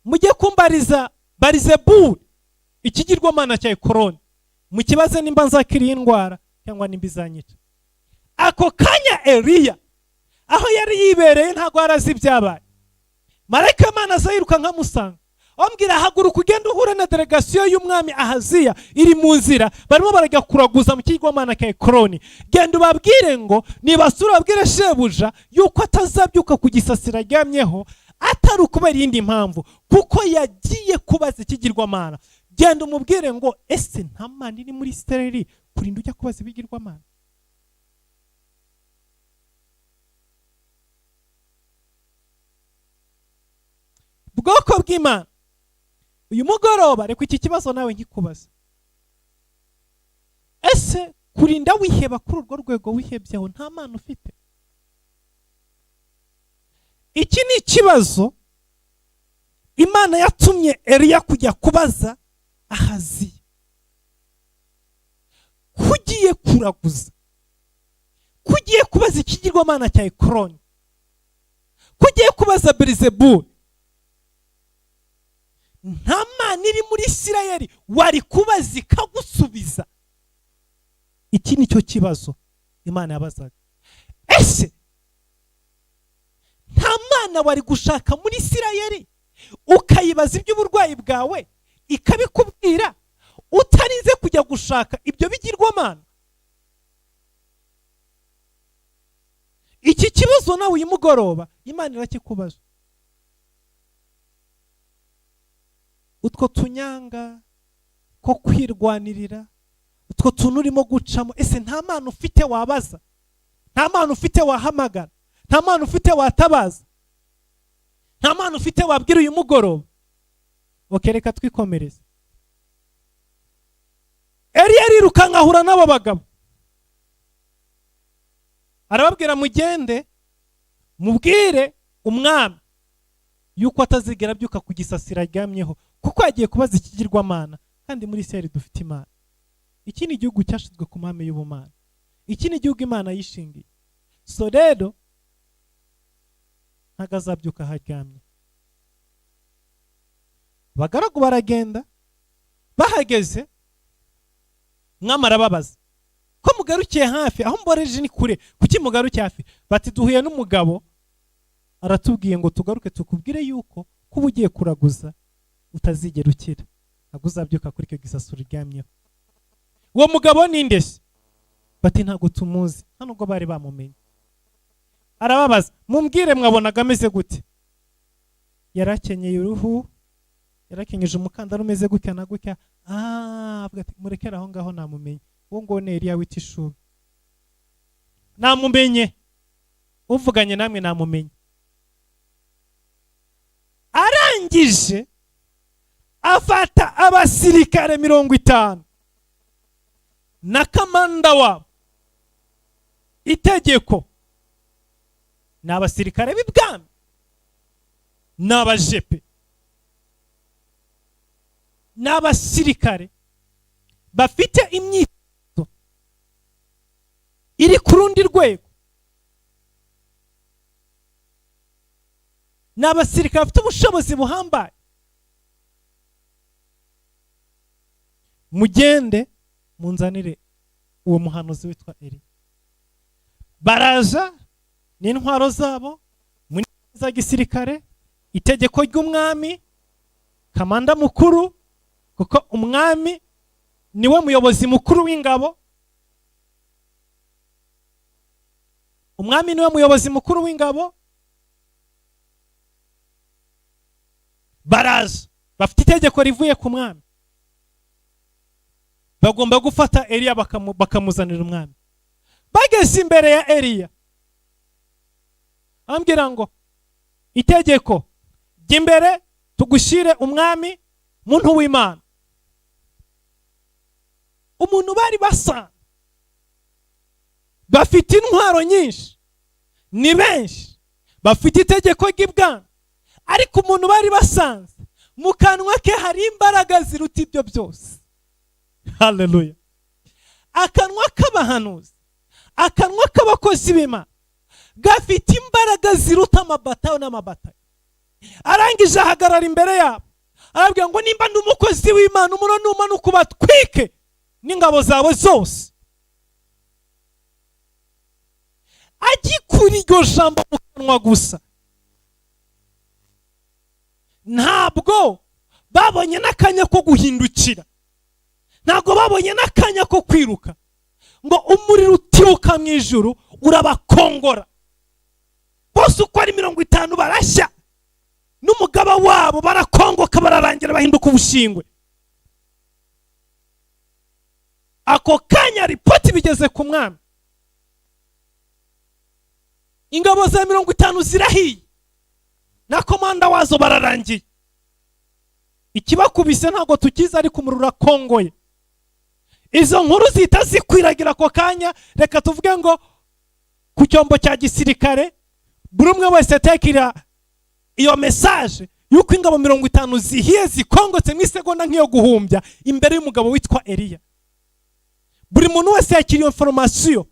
mujye kumbariza Barizeburi, ikigirwamana cya Ekoroni, mukibaze nimba nzakira iyi ndwara cyangwa nimba izanyica." Ako kanya Eliya aho yari yibereye ntabwo yari azi ibyabaye. Marayika w'Imana aza yiruka nkamusanga, amubwira: "Haguruka ugende uhure na delegasiyo y'umwami Ahaziya iri mu nzira, barimo barajya kuraguza mu kigirwamana cya Ekoroni. Genda ubabwire ngo nibasura babwire shebuja yuko atazabyuka ku gisasiro aryamyeho atari ukubera iyindi mpamvu, kuko yagiye kubaza ikigirwamana. Genda umubwire ngo ese nta mana iri muri Isirayeli kurinda ujya kubaza ibigirwamana?" Bwoko bw'Imana, uyu mugoroba reka iki kibazo nawe nkikubaza: ese kurinda wiheba kuri urwo rwego wihebyeho, nta mana ufite? Iki ni ikibazo Imana yatumye Eliya kujya kubaza Ahaziya, kugiye kuraguza, kugiye kubaza ikigirwamana cya Ekroni, kugiye kubaza Beelzebuli, nta mana iri muri Isirayeli wari kubaza ikagusubiza? Iki ni cyo kibazo Imana yabazaga. Ese nta mana wari gushaka muri Isirayeli, ukayibaza iby'uburwayi bwawe, ikabikubwira, utarinze kujya gushaka ibyo bigirwamana? Iki kibazo nawe uyu mugoroba Imana irakikubaza. Utwo tunyanga ko kwirwanirira, utwo tuntu urimo gucamo, ese nta mana ufite wabaza? Nta mana ufite wahamagara? Nta mana ufite watabaza? Nta mana ufite wabwira uyu mugoroba? Okay, reka twikomereze. Eliya arirukanka ahura n'abo bagabo, arababwira: mugende mubwire umwami yuko atazigera abyuka ku gisasiro aryamyeho, kuko yagiye kubaza ikigirwamana, kandi muri Isirayeli dufite Imana. Iki ni igihugu cyashyizwe ku mahame y'ubumana, iki ni igihugu Imana yishingiye. So rero ntabwo azabyuka aho aryamye. Abagaragu baragenda, bahageze umwami arababaza: ko mugarukiye hafi, aho mboreje ni kure, kuki mugarukiye hafi? Bati: duhuye n'umugabo aratubwiye ngo tugaruke tukubwire yuko kuba ugiye kuraguza utazigera ukira, ntabwo uzabyuka kuri icyo gisasuro uryamyeho. Uwo mugabo ni nde se? Bati: ntabwo tumuzi, nta nubwo bari bamumenye. Arababaza: mumbwire, mwabonaga ameze gute? Yarakenyeye uruhu, yarakenyeje umukandara umeze gutya na gutya. Avuga ati: murekere aho ngaho, namumenye. Uwo nguwo ni Eliya w'i Tishubi, namumenye, uvuganye namwe namumenye. Arangije afata abasirikare 50 na kamanda wabo. Itegeko ni abasirikare b'ibwami, ni abajepe, ni abasirikare bafite imyitozo iri ku rundi rwego, ni abasirikare bafite ubushobozi buhambaye. Mugende munzanire uwo muhanuzi witwa Eliya. Baraza n'intwaro zabo muri za gisirikare, itegeko ry'umwami, kamanda mukuru, kuko umwami niwe muyobozi mukuru w'ingabo. Umwami niwe muyobozi mukuru w'ingabo. Baraza bafite itegeko rivuye ku mwami, bagomba gufata Eliya bakamuzanira umwami. Bageze imbere ya Eliya, ambwira ngo: itegeko jya imbere tugushyire umwami, muntu w'Imana. Umuntu bari basa, bafite intwaro nyinshi, ni benshi, bafite itegeko ry'ibwami, ariko umuntu bari basanze mu kanwa ke hari imbaraga ziruta ibyo byose. Haleluya! Akanwa k'abahanuzi, akanwa k'abakozi b'Imana gafite imbaraga ziruta amabatayo n'amabatayo. Arangije ahagarara imbere yabo, arabwira ngo: nimba ndi umukozi w'Imana, umuriro numanuka ubatwike n'ingabo zawe zose. Agikura iryo jambo mu kanwa gusa, ntabwo babonye n'akanya ko guhindukira, ntabwo babonye n'akanya ko kwiruka, ngo umuriro utibuka mu ijuru urabakongora bose uko ari 50, barashya n'umugaba wabo, barakongoka, bararangira, bahinduka ubushingwe. Ako kanya ripoti bigeze ku mwami: ingabo za 50 zirahiye na komanda wazo bararangiye, ikibakubise ntabwo tukizi, ariko umuriro urakongoye. Izo nkuru zihita zikwiragira ako kanya. Reka tuvuge ngo ku cyombo cya gisirikare buri umwe wese atekera iyo message Yuko ingabo 50 zihiye, zikongotse mu isegonda nk'iyo guhumbya imbere y'umugabo witwa Eliya. Buri muntu wese yakiriye iyo information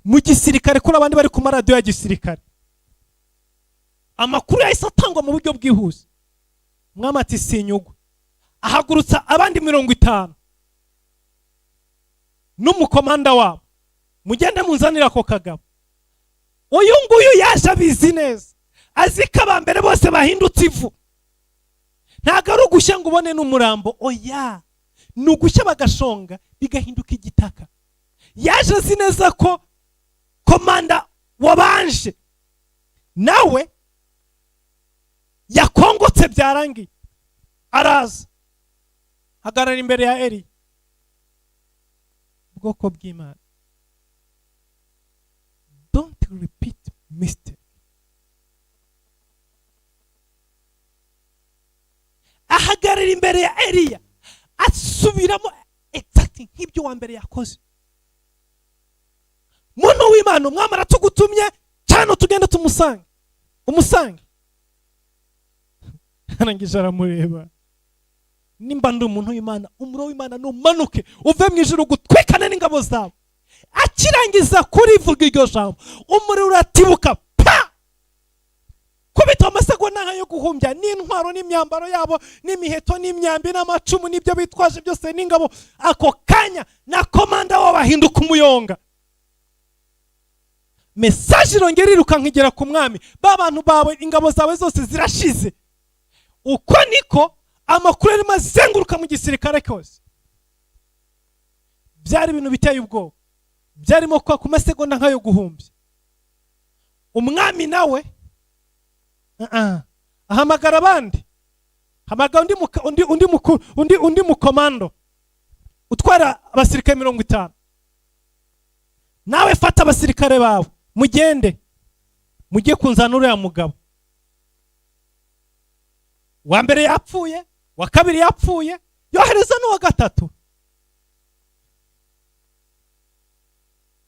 mu gisirikare, kuri abandi bari ku maradiyo ya gisirikare. Amakuru yahise atangwa mu buryo bwihuse. Umwami ati: "Sinyugwa." Ahagurutsa abandi 50 n'umukomanda wabo: "Mugende munzanire ako kagabo." Uyu nguyu yaje abizi neza, azi ko abambere bose bahindutse ivu. Ntabwo ari ugushya ngo ubone n'umurambo, oya, ni ugushya bagashonga bigahinduka igitaka. Yaje azi neza ko komanda wabanje nawe yakongotse, byarangiye. Araza hagarara imbere ya Eliya. Ubwoko bw'Imana, don't repeat mistake. Ahagarara imbere ya Eliya, asubiramo exact nk'ibyo wa mbere yakoze: "Muntu w'Imana, umwami aratugutumye cyane, tugende tumusange, umusange." Arangije aramureba: "Nimba ndi umuntu w'Imana, umuriro w'Imana numanuke uve mu ijuru gutwikane n'ingabo zawe." Akirangiza kurivuga iryo jambo, umuriro uratibuka pa, kubita amasegonda nkayo guhumbya, n'intwaro n'imyambaro yabo n'imiheto n'imyambi n'amacumu n'ibyo bitwaje byose n'ingabo. Ako kanya na komanda wabo ahinduka umuyonga. Message irongera irirukanka igera ku mwami: "Ba bantu bawe, ingabo zawe zose zirashize." Uko niko amakuru arimo azenguruka mu gisirikare cyose. Byari ibintu biteye ubwoba, byarimo kuba ku masegonda nk'ayo guhumbya. Umwami nawe ahamagara abandi, hamagara undi muka- undi undi mukuru, undi mukomando utwara abasirikare 50: "Nawe fata abasirikare bawe, mugende mujye kunzana uriya mugabo. Wa mbere yapfuye, wa kabiri yapfuye." Yohereza n'uwa gatatu.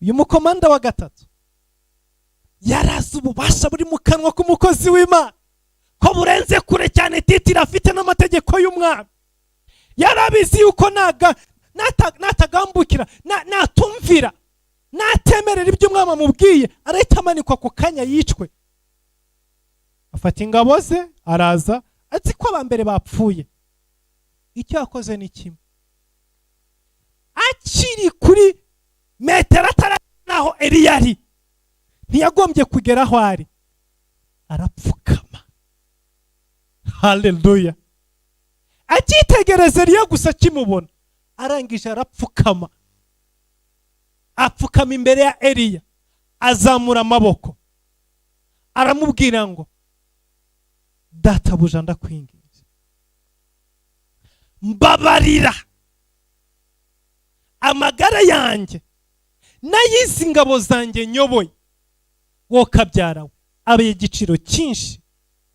Uyu mukomanda wa gatatu yarazi ububasha buri mu kanwa k'umukozi w'Imana ko burenze kure cyane titre afite n'amategeko y'umwami. Yarabizi yuko natagambukira, natumvira, natemerera ibyo umwami amubwiye, arahita amanikwa ako kanya yicwe. Afata ingabo ze, araza azi ko abambere bapfuye. Icyo yakoze ni kimwe: akiri kuri metero atari naho Eliya ari, ntiyagombye kugera aho ari, arapfukama. Haleluya! Akitegereza Eliya gusa, akimubona, arangije arapfukama, apfukama imbere ya Eliya, azamura amaboko, aramubwira ngo: "Databuja, ndakwinginze, mbabarira, amagara yanjye n'ay'izi ngabo zanjye nyoboye, wowe kabyara we, abe igiciro cyinshi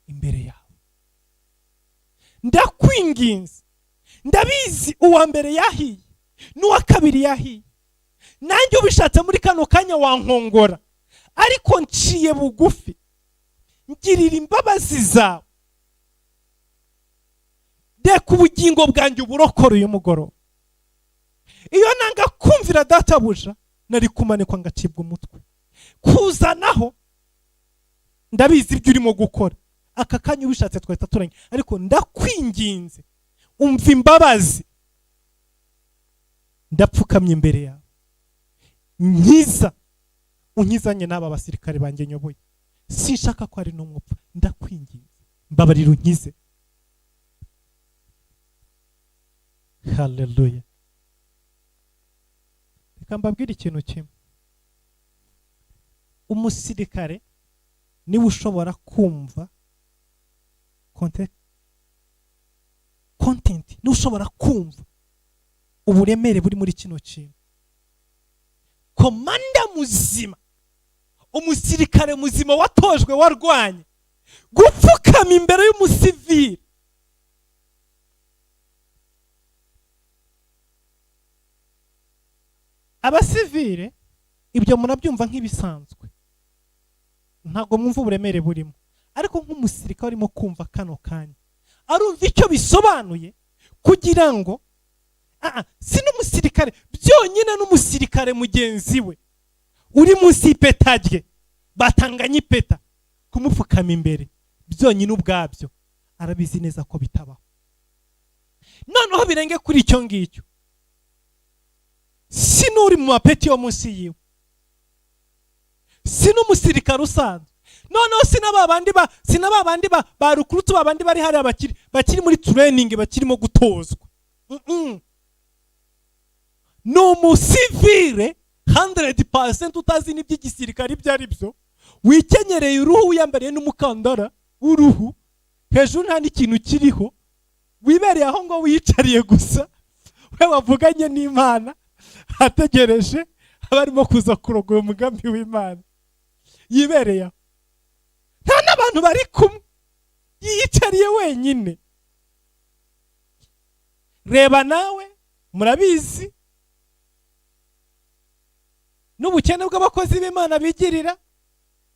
imbere yawe. Ndakwinginze, ndabizi uwa mbere yahiye n'uwa kabiri yahiye, nanjye ubishatse muri kano kanya wankongora, ariko nciye bugufi, ngirira imbabazi zawe, reka ubugingo bwanjye uburokore uyu mugoroba. Iyo nanga kumvira databuja, nari kumanikwa ngacibwa umutwe. Kuzanaho ndabizi ibyo urimo gukora aka kanya, ubishatse twahita turanye, ariko ndakwinginze, umva imbabazi, ndapfukamye imbere yawe, nkiza, unkizanye n'aba basirikare banjye nyoboye. Sinshaka ko hari n'umwe upfa. Ndakwinginze, mbabarira, unkize." Haleluya! Reka mbabwire ikintu kimwe: umusirikare niwe ushobora kumva content, niwe ushobora kumva uburemere buri muri kino kintu. Komanda muzima, umusirikare muzima watojwe, warwanye, gupfukama imbere y'umusivili, abasivile ibyo murabyumva nk'ibisanzwe, ntabwo mwumva uburemere burimo, ariko nk'umusirikare urimo kumva kano kanya. Arumva icyo bisobanuye kugira ngo si n'umusirikare byonyine, n'umusirikare mugenzi we uri munsi y'ipeta rye, batanganye ipeta, kumupfukama imbere byonyine ubwabyo arabizi neza ko bitabaho. Noneho birenge kuri icyo ngicyo, si n'uri mu mapeti yo munsi yiwe, si n'umusirikare usanzwe, noneho si na ba bandi ba recruit, ba bandi bari hariya bakiri muri training, bakirimo gutozwa. Ni umusivire 100% utazi n'iby'igisirikare ibyo ari byo, wikenyereye uruhu, wiyambariye n'umukandara w'uruhu hejuru, nta n'ikintu kiriho, wibereye aho ngo wiyicariye gusa, we wavuganye n'Imana, ategereje abarimo kuza kurogoya umugambi w'Imana. Yibereye aho, nta n'abantu bari kumwe, yiyicariye wenyine. Reba nawe, murabizi n'ubukene bw'abakozi b'Imana bigirira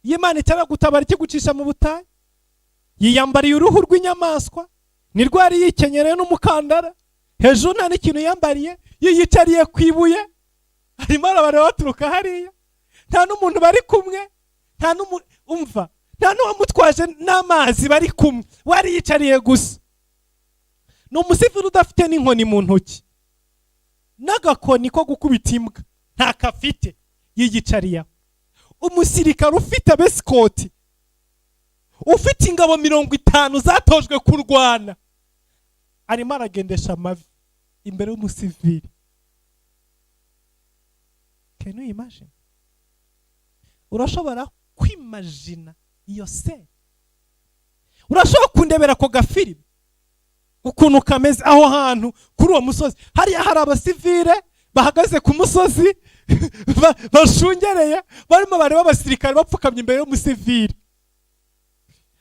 iyo Imana itaragutabara ikigucisha mu butayu. Yiyambariye uruhu rw'inyamaswa, ni rwari yikenyereye n'umukandara hejuru, nta n'ikintu yambariye, yiyicariye ku ibuye, arimo arabareba baturuka hariya, nta n'umuntu bari kumwe, nta n'umu umva, nta n'uwamutwaje n'amazi bari kumwe, wari yicariye gusa. Ni umusivili udafite n'inkoni mu ntoki, n'agakoni ko gukubita imbwa ntakafite, yiyicariye aho. Umusirikare ufite aba escort, ufite ingabo 50 zatojwe kurwana, arimo aragendesha amavi imbere y'umusivili. Can you imagine? Urashobora kwimagina iyo se? Urashobora kundebera ako gafilimi ukuntu kameze aho hantu kuri uwo musozi? Hariya hari abasivile bahagaze ku musozi, bashungereye, barimo bareba abasirikare bapfukamye imbere y'umusivili,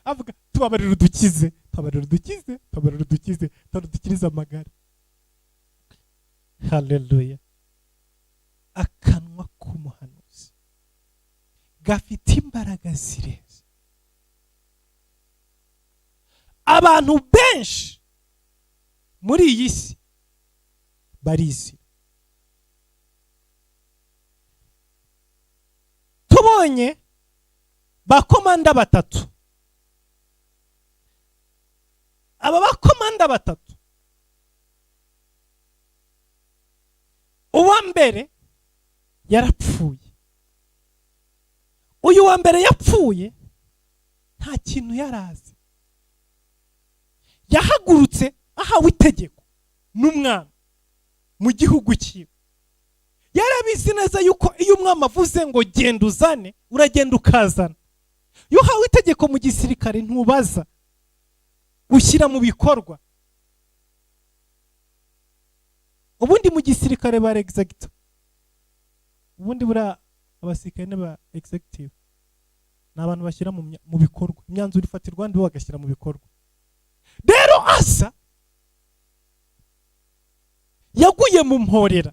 avuga: "Tubabarire udukize, tubabarire udukize, tubabarire udukize, tubabarire udukirize amagara." Haleluya! Akanwa k'umuhanuzi gafite imbaraga zirenze. Abantu benshi muri iyi si barizi. Tubonye ba komanda batatu. Aba bakomanda batatu, uwa mbere yarapfuye. Uyu wa mbere yapfuye nta kintu yari azi. Yahagurutse ahawe itegeko n'umwami mu gihugu cyiwe. Yarabizi neza yuko iyo umwami avuze ngo "Genda uzane", uragenda ukazana. Iyo uhawe itegeko mu gisirikare ntubaza, ushyira mu bikorwa. Ubundi mu gisirikare ba executive, ubundi buriya abasirikare ni ba executive, ni abantu bashyira mu bikorwa imyanzuro ifatirwa, bo bagashyira mu bikorwa. Rero Asa yaguye mu mporera.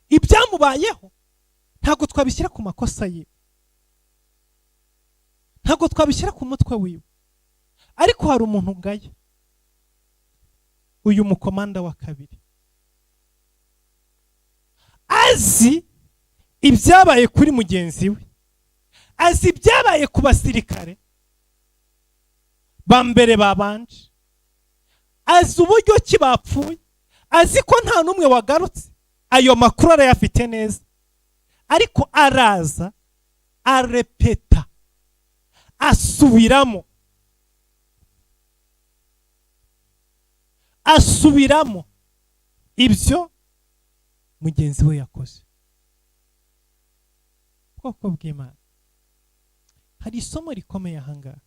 Ibyamubayeho ntabwo twabishyira ku makosa ye, ntabwo twabishyira ku mutwe wiwe, ariko hari umuntu ngaya, uyu mukomanda wa kabiri azi ibyabaye kuri mugenzi we, azi ibyabaye ku basirikare ba mbere babanje, azi uburyo ki bapfuye, azi ko nta n'umwe wagarutse. Ayo makuru arayafite neza, ariko araza arepeta, asubiramo, asubiramo ibyo mugenzi we yakoze. Bwoko bw'Imana, hari isomo rikomeye ahangaha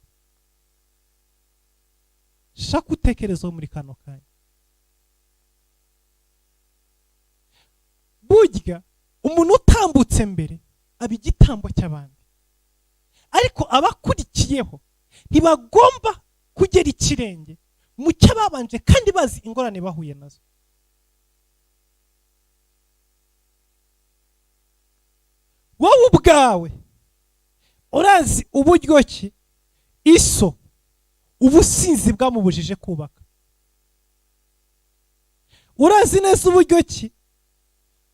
shaka utekerezaho muri kano kanya. Burya umuntu utambutse mbere aba igitambo cy'abandi, ariko abakurikiyeho ntibagomba kugera ikirenge mu cy'ababanje kandi bazi ingorane bahuye nazo. Wowe ubwawe urazi uburyo ki iso Ubusinzi bwamubujije kubaka. Urazi neza uburyo ki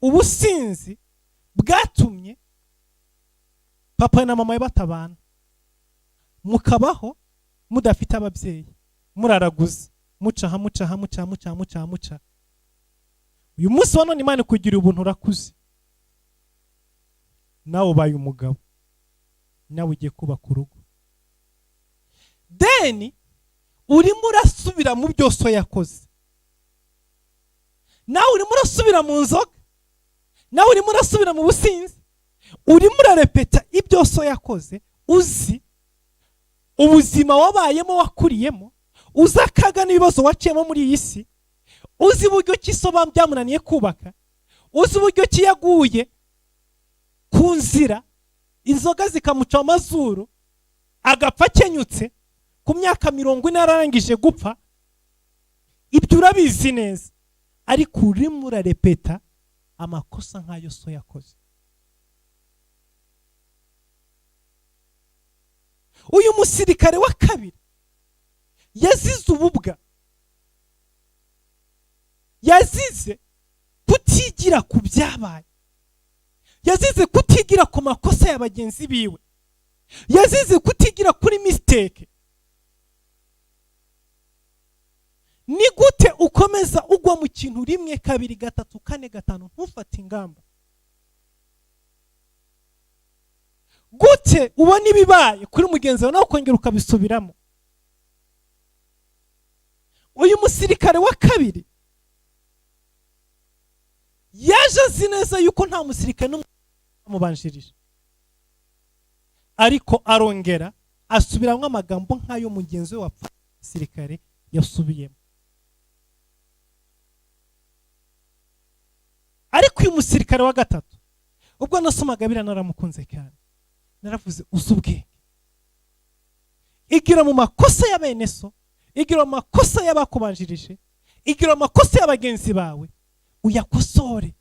ubusinzi bwatumye papa na mama we batabana, mukabaho mudafite ababyeyi, muraraguza, mucaha, mucaha, mucaha, mucaha, mucaha, mucaha. Uyu munsi wa none Imana ikugira ubuntu, urakuze, nawe ubaye umugabo, nawe ugiye kubaka urugo. Then urimo urasubira mu byo so yakoze, nawe urimo urasubira mu nzoga, nawe urimo urasubira mu businzi, urimo urarepeta ibyo so yakoze. Uzi ubuzima wabayemo, wakuriyemo, uzi akaga n'ibibazo waciyemo muri iyi si, uzi uburyo ki so byamunaniye kubaka, uzi uburyo ki yaguye ku nzira, inzoga zikamuca amazuru, agapfa akenyutse ku myaka 40 yararangije gupfa. Ibyo urabizi neza, ariko urimo urarepeta amakosa nk'ayo so yakoze. Uyu musirikare wa kabiri yazize ububwa, yazize kutigira ku byabaye, yazize kutigira ku makosa ya bagenzi biwe, yazize kutigira kuri mistake. Ni gute ukomeza ugwa mu kintu rimwe, kabiri, gatatu, kane, gatanu, ntufate ingamba? Gute ubona ibibaye kuri mugenzi wawe nawe ukongera ukabisubiramo? Uyu musirikare wa kabiri yaje azi neza yuko nta musirikare n'umwe wamubanjirije, ariko arongera asubiramo amagambo nk'ayo mugenzi we wapfuye umusirikare yasubiyemo. Ariko uyu musirikare wa gatatu, ubwo nasomaga biriya naramukunze cyane, naravuze uzi ubwenge, igira mu makosa ya bene so, igira mu makosa y'abakubanjirije, igira mu makosa ya bagenzi bawe, uyakosore.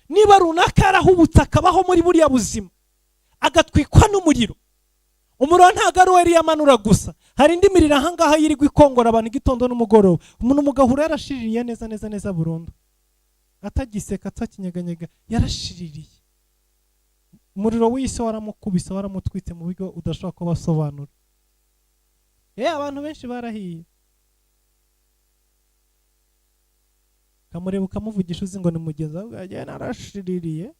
Niba runaka yarahubutse akabaho muri buriya buzima, agatwikwa n'umuriro, umuriro ntabwo ari uwo yari yamanura gusa, hari indi miriro ahangaha yirirwa ikongora abantu igitondo n'umugoroba, umuntu mugahura yarashiririye neza neza neza burundu, atagiseka, atakinyeganyega, yarashiririye. Umuriro w'isi waramukubise, waramutwitse mu buryo udashobora kubasobanura. Abantu benshi barahiye, ukamureba ukamuvugisha uzi ngo ni mugenzi wawe, yagiye narashiririye.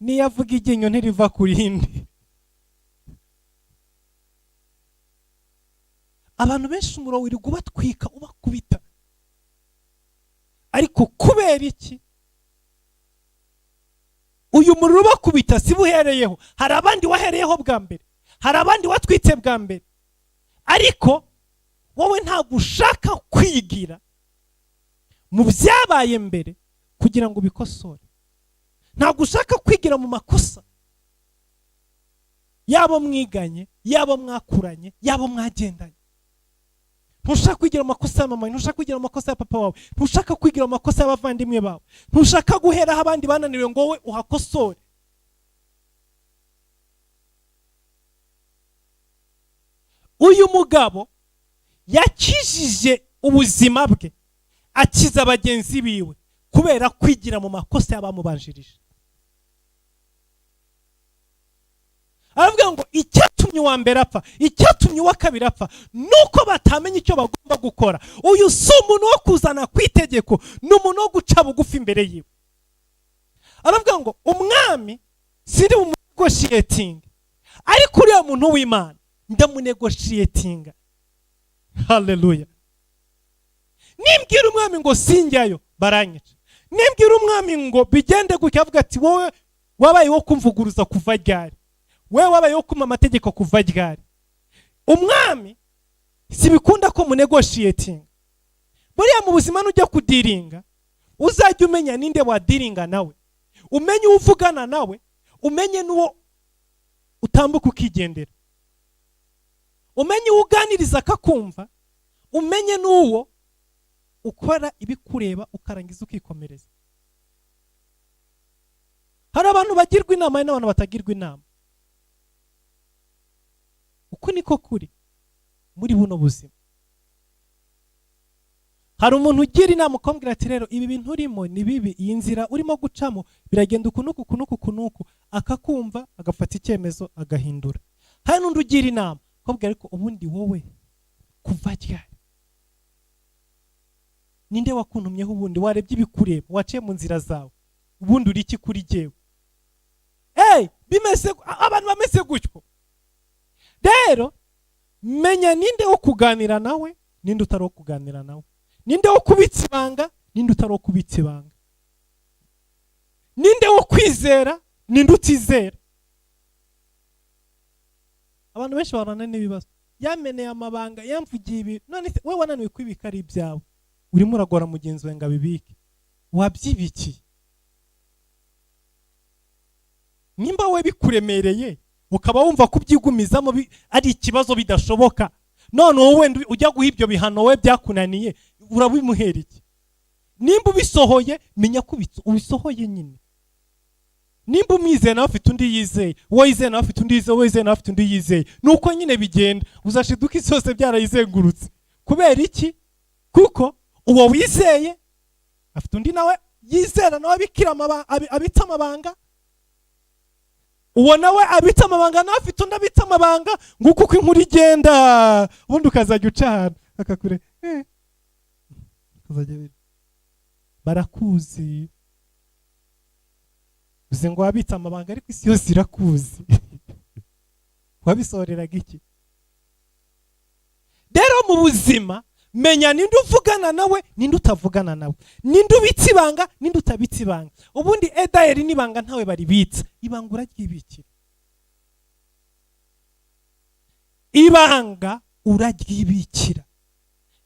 Niyo avuga iryinyo ntiriva ku rindi. Abantu benshi umuriro wirirwa ubatwika, ubakubita, ariko kubera iki uyu muriro ubakubita si buhereyeho? Hari abandi wahereyeho bwa mbere, hari abandi watwitse bwa mbere, ariko wowe ntabwo ushaka kwigira mu byabaye mbere kugira ngo ubikosore. Ntabwo ushaka kwigira mu makosa yabo mwiganye, yabo mwakuranye, yabo mwagendanye. Ntushaka kwigira mu makosa ya mama, ntushaka kwigira mu makosa ya papa wawe, ntushaka kwigira mu makosa y'abavandimwe bawe, ntushaka guhera aho abandi bananiwe ngo wowe uhakosore. Uyu mugabo yakijije ubuzima bwe, akiza bagenzi biwe kubera kwigira mu makosa y'abamubanjirije. Aravuga ngo icyatumye uwa mbere apfa, icyatumye uwa kabiri apfa, nuko batamenya icyo bagomba gukora. Uyu si umuntu wo kuzana ku itegeko, ni umuntu wo guca bugufi imbere yiwe. Aravuga ngo umwami siri bumunegotiatinga, ariko uriya muntu w'Imana ndamunegotiatinga. Haleluya. Nimbwira umwami ngo sinjyayo baranyica, nimbwira umwami ngo bigende gutya, avuga ati wowe wabaye wo kumvuguruza kuva ryari, wowe wabaye wo kumpa amategeko kuva ryari. Umwami sibikunda ko munegotiatinga. Buriya mu buzima nujya kudiringa, uzajya umenya ninde wadiringa nawe, umenye uwo uvugana nawe, umenye n'uwo utambuka ukigendera, umenye uwo uganiriza akakumva, umenye n'uwo ukora ibikureba ukarangiza ukikomereza. Hari abantu bagirwa inama, hari n'abantu batagirwa inama. Uku niko kuri muri buno buzima. Hari umuntu ugira inama, ukamubwira ati: "Rero ibi bintu urimo ni bibi, iyi nzira urimo gucamo biragenda uku n'uku, uku n'uku, uku n'uku." Akakumva, agafata icyemezo, agahindura. Hari n'undi ugira inama ukamubwira: "Ariko ubundi wowe kuva ryari? Ninde wakuntumyeho? Ubundi warebye ibikureba, waciye mu nzira zawe? Ubundi uri iki kuri jyewe?" Hey, bimeze abantu bameze gutyo. Rero menya ninde wo kuganira nawe, ninde utari wo kuganira nawe, ninde wo kubitsa ibanga, ninde utari wo kubitsa ibanga, ninde wo kwizera, ninde utizera. Abantu benshi bahorana n'ibibazo: "Yameneye amabanga, yamvugiye ibi." None se we wananiwe kwibika ari ibyawe, urimo uragora mugenzi wawe ngo abibike? Wabyibikiye. Nimba we bikuremereye, ukaba wumva kubyigumizamo ari ikibazo bidashoboka, none wowe wenda ujya guha ibyo bihano, we byakunaniye, urabimuhera iki? Nimba ubisohoye, menya ko ubisohoye nyine. Nimba umwizeye, nawe afite undi yizeye, uwo yizeye nawe afite undi yizeye, uwo yizeye nawe afite undi yizeye. Nuko nyine bigenda, uzashiduka isi yose byarayizengurutse. Kubera iki? Kuko uwo wizeye afite undi nawe yizera, nawe abitse amabanga. Uwo nawe abitse amabanga, nawe afite undi abitse amabanga. Nguko uko inkuru igenda. Ubundi ukazajya uca ahantu akakure ukazajya barakuzi, uzi ngo wabitse amabanga, ariko isi yose irakuzi. Wabisohoreraga iki? Rero mu buzima, menya ninde uvugana nawe, ninde utavugana nawe, ninde ubitse ibanga, ninde utabitse ibanga. Ubundi edayeri n'ibanga ntawe baribitsa. Ibanga uraryibikira, ibanga uraryibikira.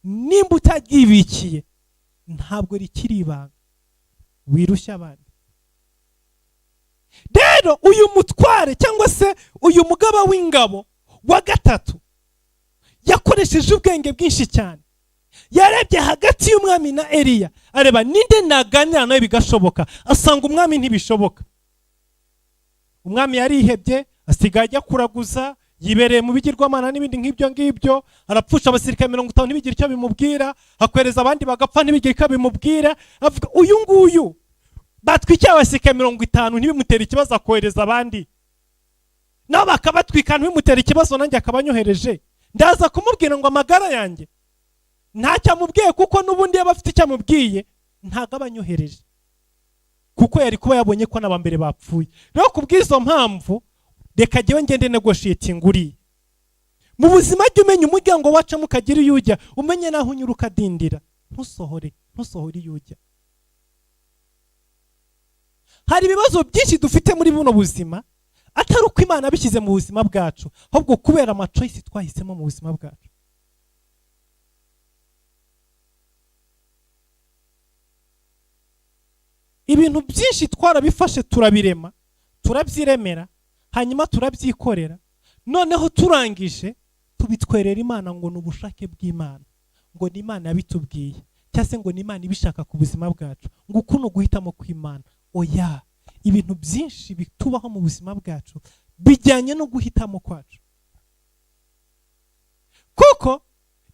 Nimba utaryibikiye, ntabwo rikiri ibanga, wirushya abandi. Rero uyu mutware cyangwa se uyu mugaba w'ingabo wa gatatu yakoresheje ubwenge bwinshi cyane. Yarebye hagati y'umwami na Eliya, areba ninde naganira nawe bigashoboka, asanga umwami ntibishoboka. Umwami yarihebye, asigaye ajya kuraguza, yibereye mu bigirwamana n'ibindi nk'ibyo ngibyo. Arapfusha abasirikare 50, ntibigire icyo bimubwira, akohereza abandi bagapfa, ntibigire icyo bimubwira. Avuga: "Uyu nguyu batwikiye abasirikare 50 ntibimutere ikibazo, akohereza abandi nabo bakabatwika ntibimutere ikibazo, nanjye akaba anyohereje, ndaza kumubwira ngo amagara yanjye?" Ntacyo amubwiye, kuko n'ubundi yaba afite icyo amubwiye ntabwo aba anyohereje, kuko yari kuba yabonye ko n'abambere bapfuye. Rero ku bw'izo mpamvu, reka jyewe ngende negotiating uriya. Mu buzima, jya umenya umuryango wacamo ukagira iyo ujya, umenye n'aho unyura ukadindira. Ntusohore, ntusohore iyo ujya. Hari ibibazo byinshi dufite muri buno buzima, atari uko Imana yabishyize mu buzima bwacu, ahubwo kubera amachoices twahisemo mu buzima bwacu. Ibintu byinshi twarabifashe, turabirema, turabyiremera, hanyuma turabyikorera, noneho turangije tubitwerera Imana ngo ni ubushake bw'Imana, ngo ni Imana yabitubwiye, cyangwa se ngo ni Imana ibishaka ku buzima bwacu, ngo uku ni uguhitamo kw'Imana. Oya, ibintu byinshi bitubaho mu buzima bwacu bijyanye no guhitamo kwacu, kuko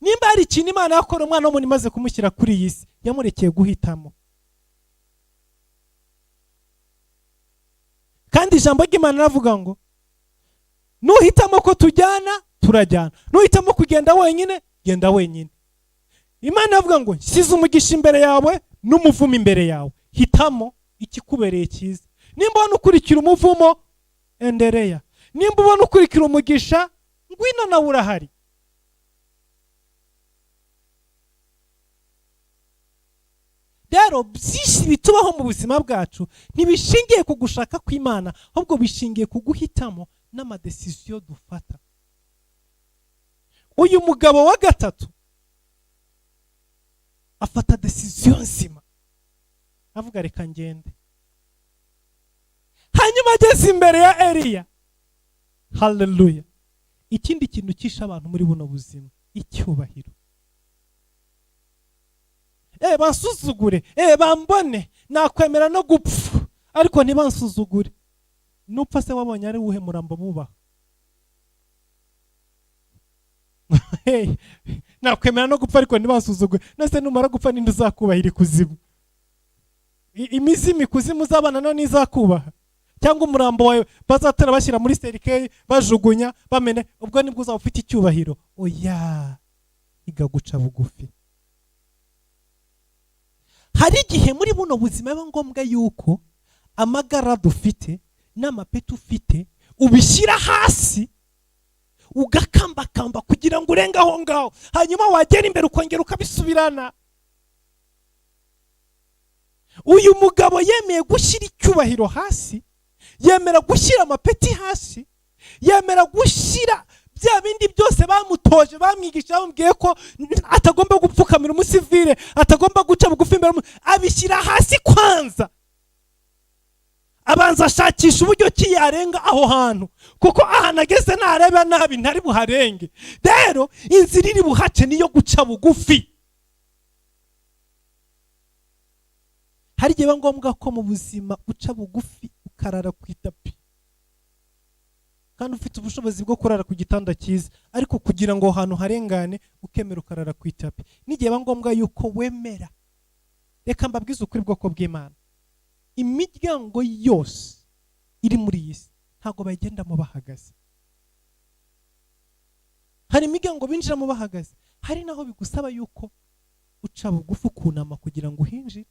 nimba hari ikintu Imana yakora umwana w'umuntu imaze kumushyira kuri iyi si, yamurekeye guhitamo. Kandi ijambo ry'Imana riravuga ngo nuhitamo ko tujyana, turajyana; nuhitamo kugenda wenyine, genda wenyine. Imana iravuga ngo nshyize umugisha imbere yawe n'umuvumo imbere yawe, hitamo ikikubereye cyiza. Nimba ubona ukurikira umuvumo, endereya. Nimba ubona ukurikira umugisha, ngwino, nawe urahari. Rero byinshi bitubaho mu buzima bwacu ntibishingiye ku gushaka kw'Imana, ahubwo bishingiye ku guhitamo n'amadécisions dufata. Uyu mugabo wa gatatu afata décision nzima, avuga: "Reka ngende." Hanyuma ageze imbere ya Eliya, haleluya! Ikindi kintu cyishe abantu muri buno buzima, icyubahiro. Bansuzugure, bambone, nakwemera no gupfa. Ariko ntibansuzugure. Nupfa se wabonye ari uwuhe murambo bubaha? Hey, nakwemera no gupfa ariko ntibansuzugure. Nase numara gupfa ninde uzakubahira ikuzimu? Imizimu ikuzimu uzabana nayo ntizakubaha, cyangwa umurambo wawe bazatera bashyira muri cercueil, bajugunya bamene, ubwo nibwo uzaba ufite icyubahiro? Oya, iga guca bugufi. Hari igihe muri buno buzima biba ngombwa yuko amagara dufite n'amapeti ufite ubishyira hasi, ugakambakamba kugira ngo urenge aho ngaho, hanyuma wagera imbere ukongera ukabisubirana. Uyu mugabo yemeye gushyira icyubahiro hasi, yemera gushyira amapeti hasi, yemera gushyira bya bindi byose bamutoje, bamwigisha, bamubwiye ko atagomba gupfukamira umusivile, atagomba guca bugufi imbere, abishyira hasi kwanza, abanza ashakisha uburyo ki yarenga aho hantu, kuko ahantu ageze nareba nabi ntari buharenge. Rero inzira iri buhace niyo guca bugufi. Hari igihe biba ngombwa ko mu buzima uca bugufi ukarara ku itapi, kandi ufite ubushobozi bwo kurara ku gitanda cyiza, ariko kugira ngo aho hantu harengane ukemera ukarara ku itapi. N'igihe biba ngombwa yuko wemera. Reka mbabwize ukuri, bwoko bw'Imana, imiryango yose iri muri iyi si ntabwo bayigendamo bahagaze. Hari imiryango binjiramo bahagaze, hari naho bigusaba yuko uca bugufi ukunama kugira ngo uhinjire.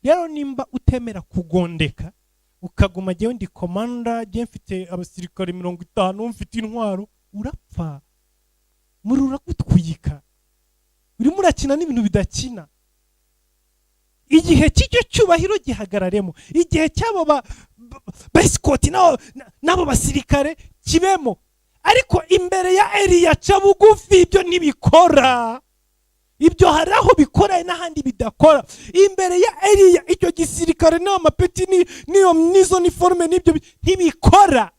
Rero nimba utemera kugondeka ukaguma, jyewe ndi komanda, jyewe mfite abasirikare 50, mfite intwaro, urapfa. Muri uragutwika, urimo urakina n'ibintu bidakina. Igihe cy'icyo cyubahiro gihagararemo, igihe cy'abo basikoti n'abo basirikare kibemo, ariko imbere ya Eliya ca bugufi. Ibyo ntibikora, ibyo hari aho bikora n'ahandi bidakora. Imbere ya Eliya icyo gisirikare n'amapeti n'iyo n'izo niforume n'ibyo ntibikora,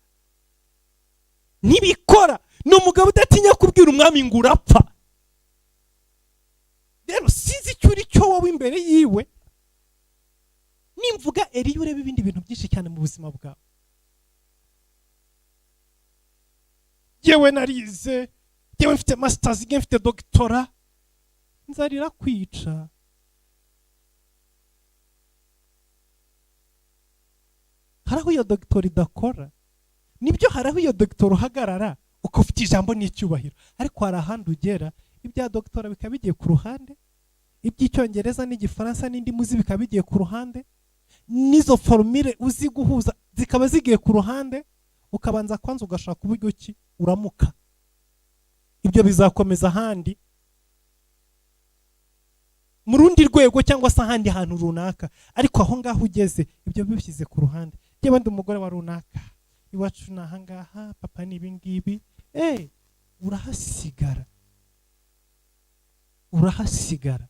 ntibikora. Ni umugabo udatinya kubwira umwami ngo urapfa. Rero sinzi icyo uri cyo wowe imbere yiwe. Nimvuga Eliya urebe ibindi bintu byinshi cyane mu buzima bwawe. Yewe narize, yewe mfite masters, yewe mfite doctora, inzara irakwica. Hari aho iyo doctora idakora, nibyo, hari aho iyo doctora uhagarara uko ufite ijambo n'icyubahiro, ariko hari ahandi ugera ibya doctora bikaba bigiye ku ruhande, iby'icyongereza n'igifaransa n'indi muzi bikaba bigiye ku ruhande, n'izo formule uzi guhuza zikaba zigiye ku ruhande, ukabanza kwanza ugashaka uburyo ki uramuka. Ibyo bizakomeza ahandi mu rundi rwego cyangwa se ahandi hantu runaka, ariko aho ngaho ugeze ibyo bishyize ku ruhande. Yewe ndi umugore wa runaka, iwacu ni aha ngaha, papa ni ibi ngibi, urahasigara, urahasigara.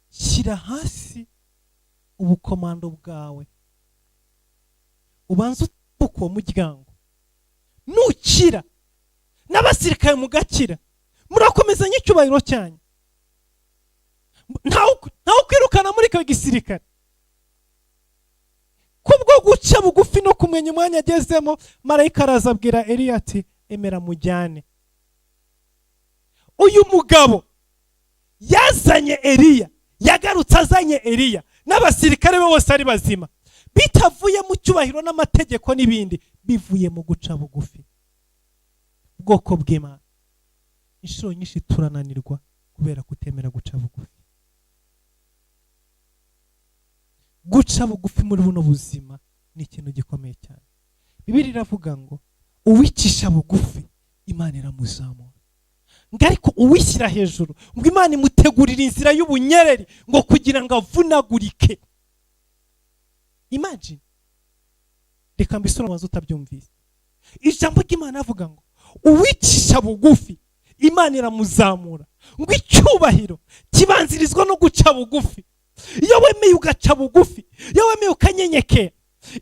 Shyira hasi ubukomando bwawe, ubanze utubuke uwo muryango. Nukira n'abasirikare mugakira, murakomezanya icyubahiro cyanyu. Ntawe ukwirukana muri icyo gisirikare. Kubwo guca bugufi no kumenya umwanya agezemo, marayika araza abwira Eliya ati emera mujyane. Uyu mugabo yazanye Eliya, yagarutse azanye Eliya n'abasirikare be bose ari bazima, bitavuye mu cyubahiro n'amategeko n'ibindi, bivuye mu guca bugufi. Ubwoko bw'Imana inshuro nyinshi turananirwa kubera kutemera guca bugufi. Guca bugufi muri buno buzima ni ikintu gikomeye cyane. Bibiliya iravuga ngo uwicisha bugufi Imana iramuzamura, ngo ariko uwishyira hejuru ngo Imana imutegurira inzira y'ubunyereri ngo kugira ngo avunagurike. Imagine, reka mbisome ubanze utabyumvise. Ijambo ry'Imana avuga ngo uwicisha bugufi Imana iramuzamura, ngo icyubahiro kibanzirizwa no guca bugufi. Iyo wemeye ugaca bugufi, iyo wemeye ukanyenyekera,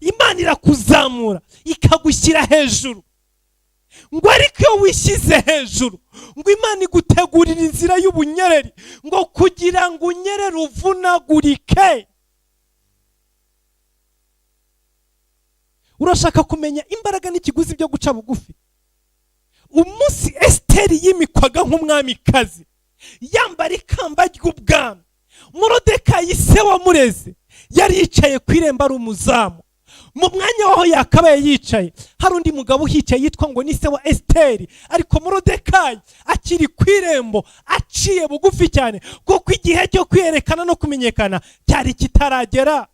Imana irakuzamura ikagushyira hejuru. Ngo ariko iyo wishyize hejuru, ngo Imana igutegurira inzira y'ubunyereri ngo kugira ngo unyerere uvunagurike. Urashaka kumenya imbaraga n'ikiguzi byo guca bugufi? Umunsi Esiteri yimikwaga nk'umwamikazi, yambara ikamba ry'ubwami, Morodekayi se wamureze yari yicaye ku irembo ari umuzamu. Mu mwanya w'aho yakabaye yicaye, hari undi mugabo uhicaye yitwa ngo ni se wa Esiteri. Ariko Morodekayi akiri ku irembo, aciye bugufi cyane, kuko igihe cyo kwiyerekana no kumenyekana cyari kitaragera.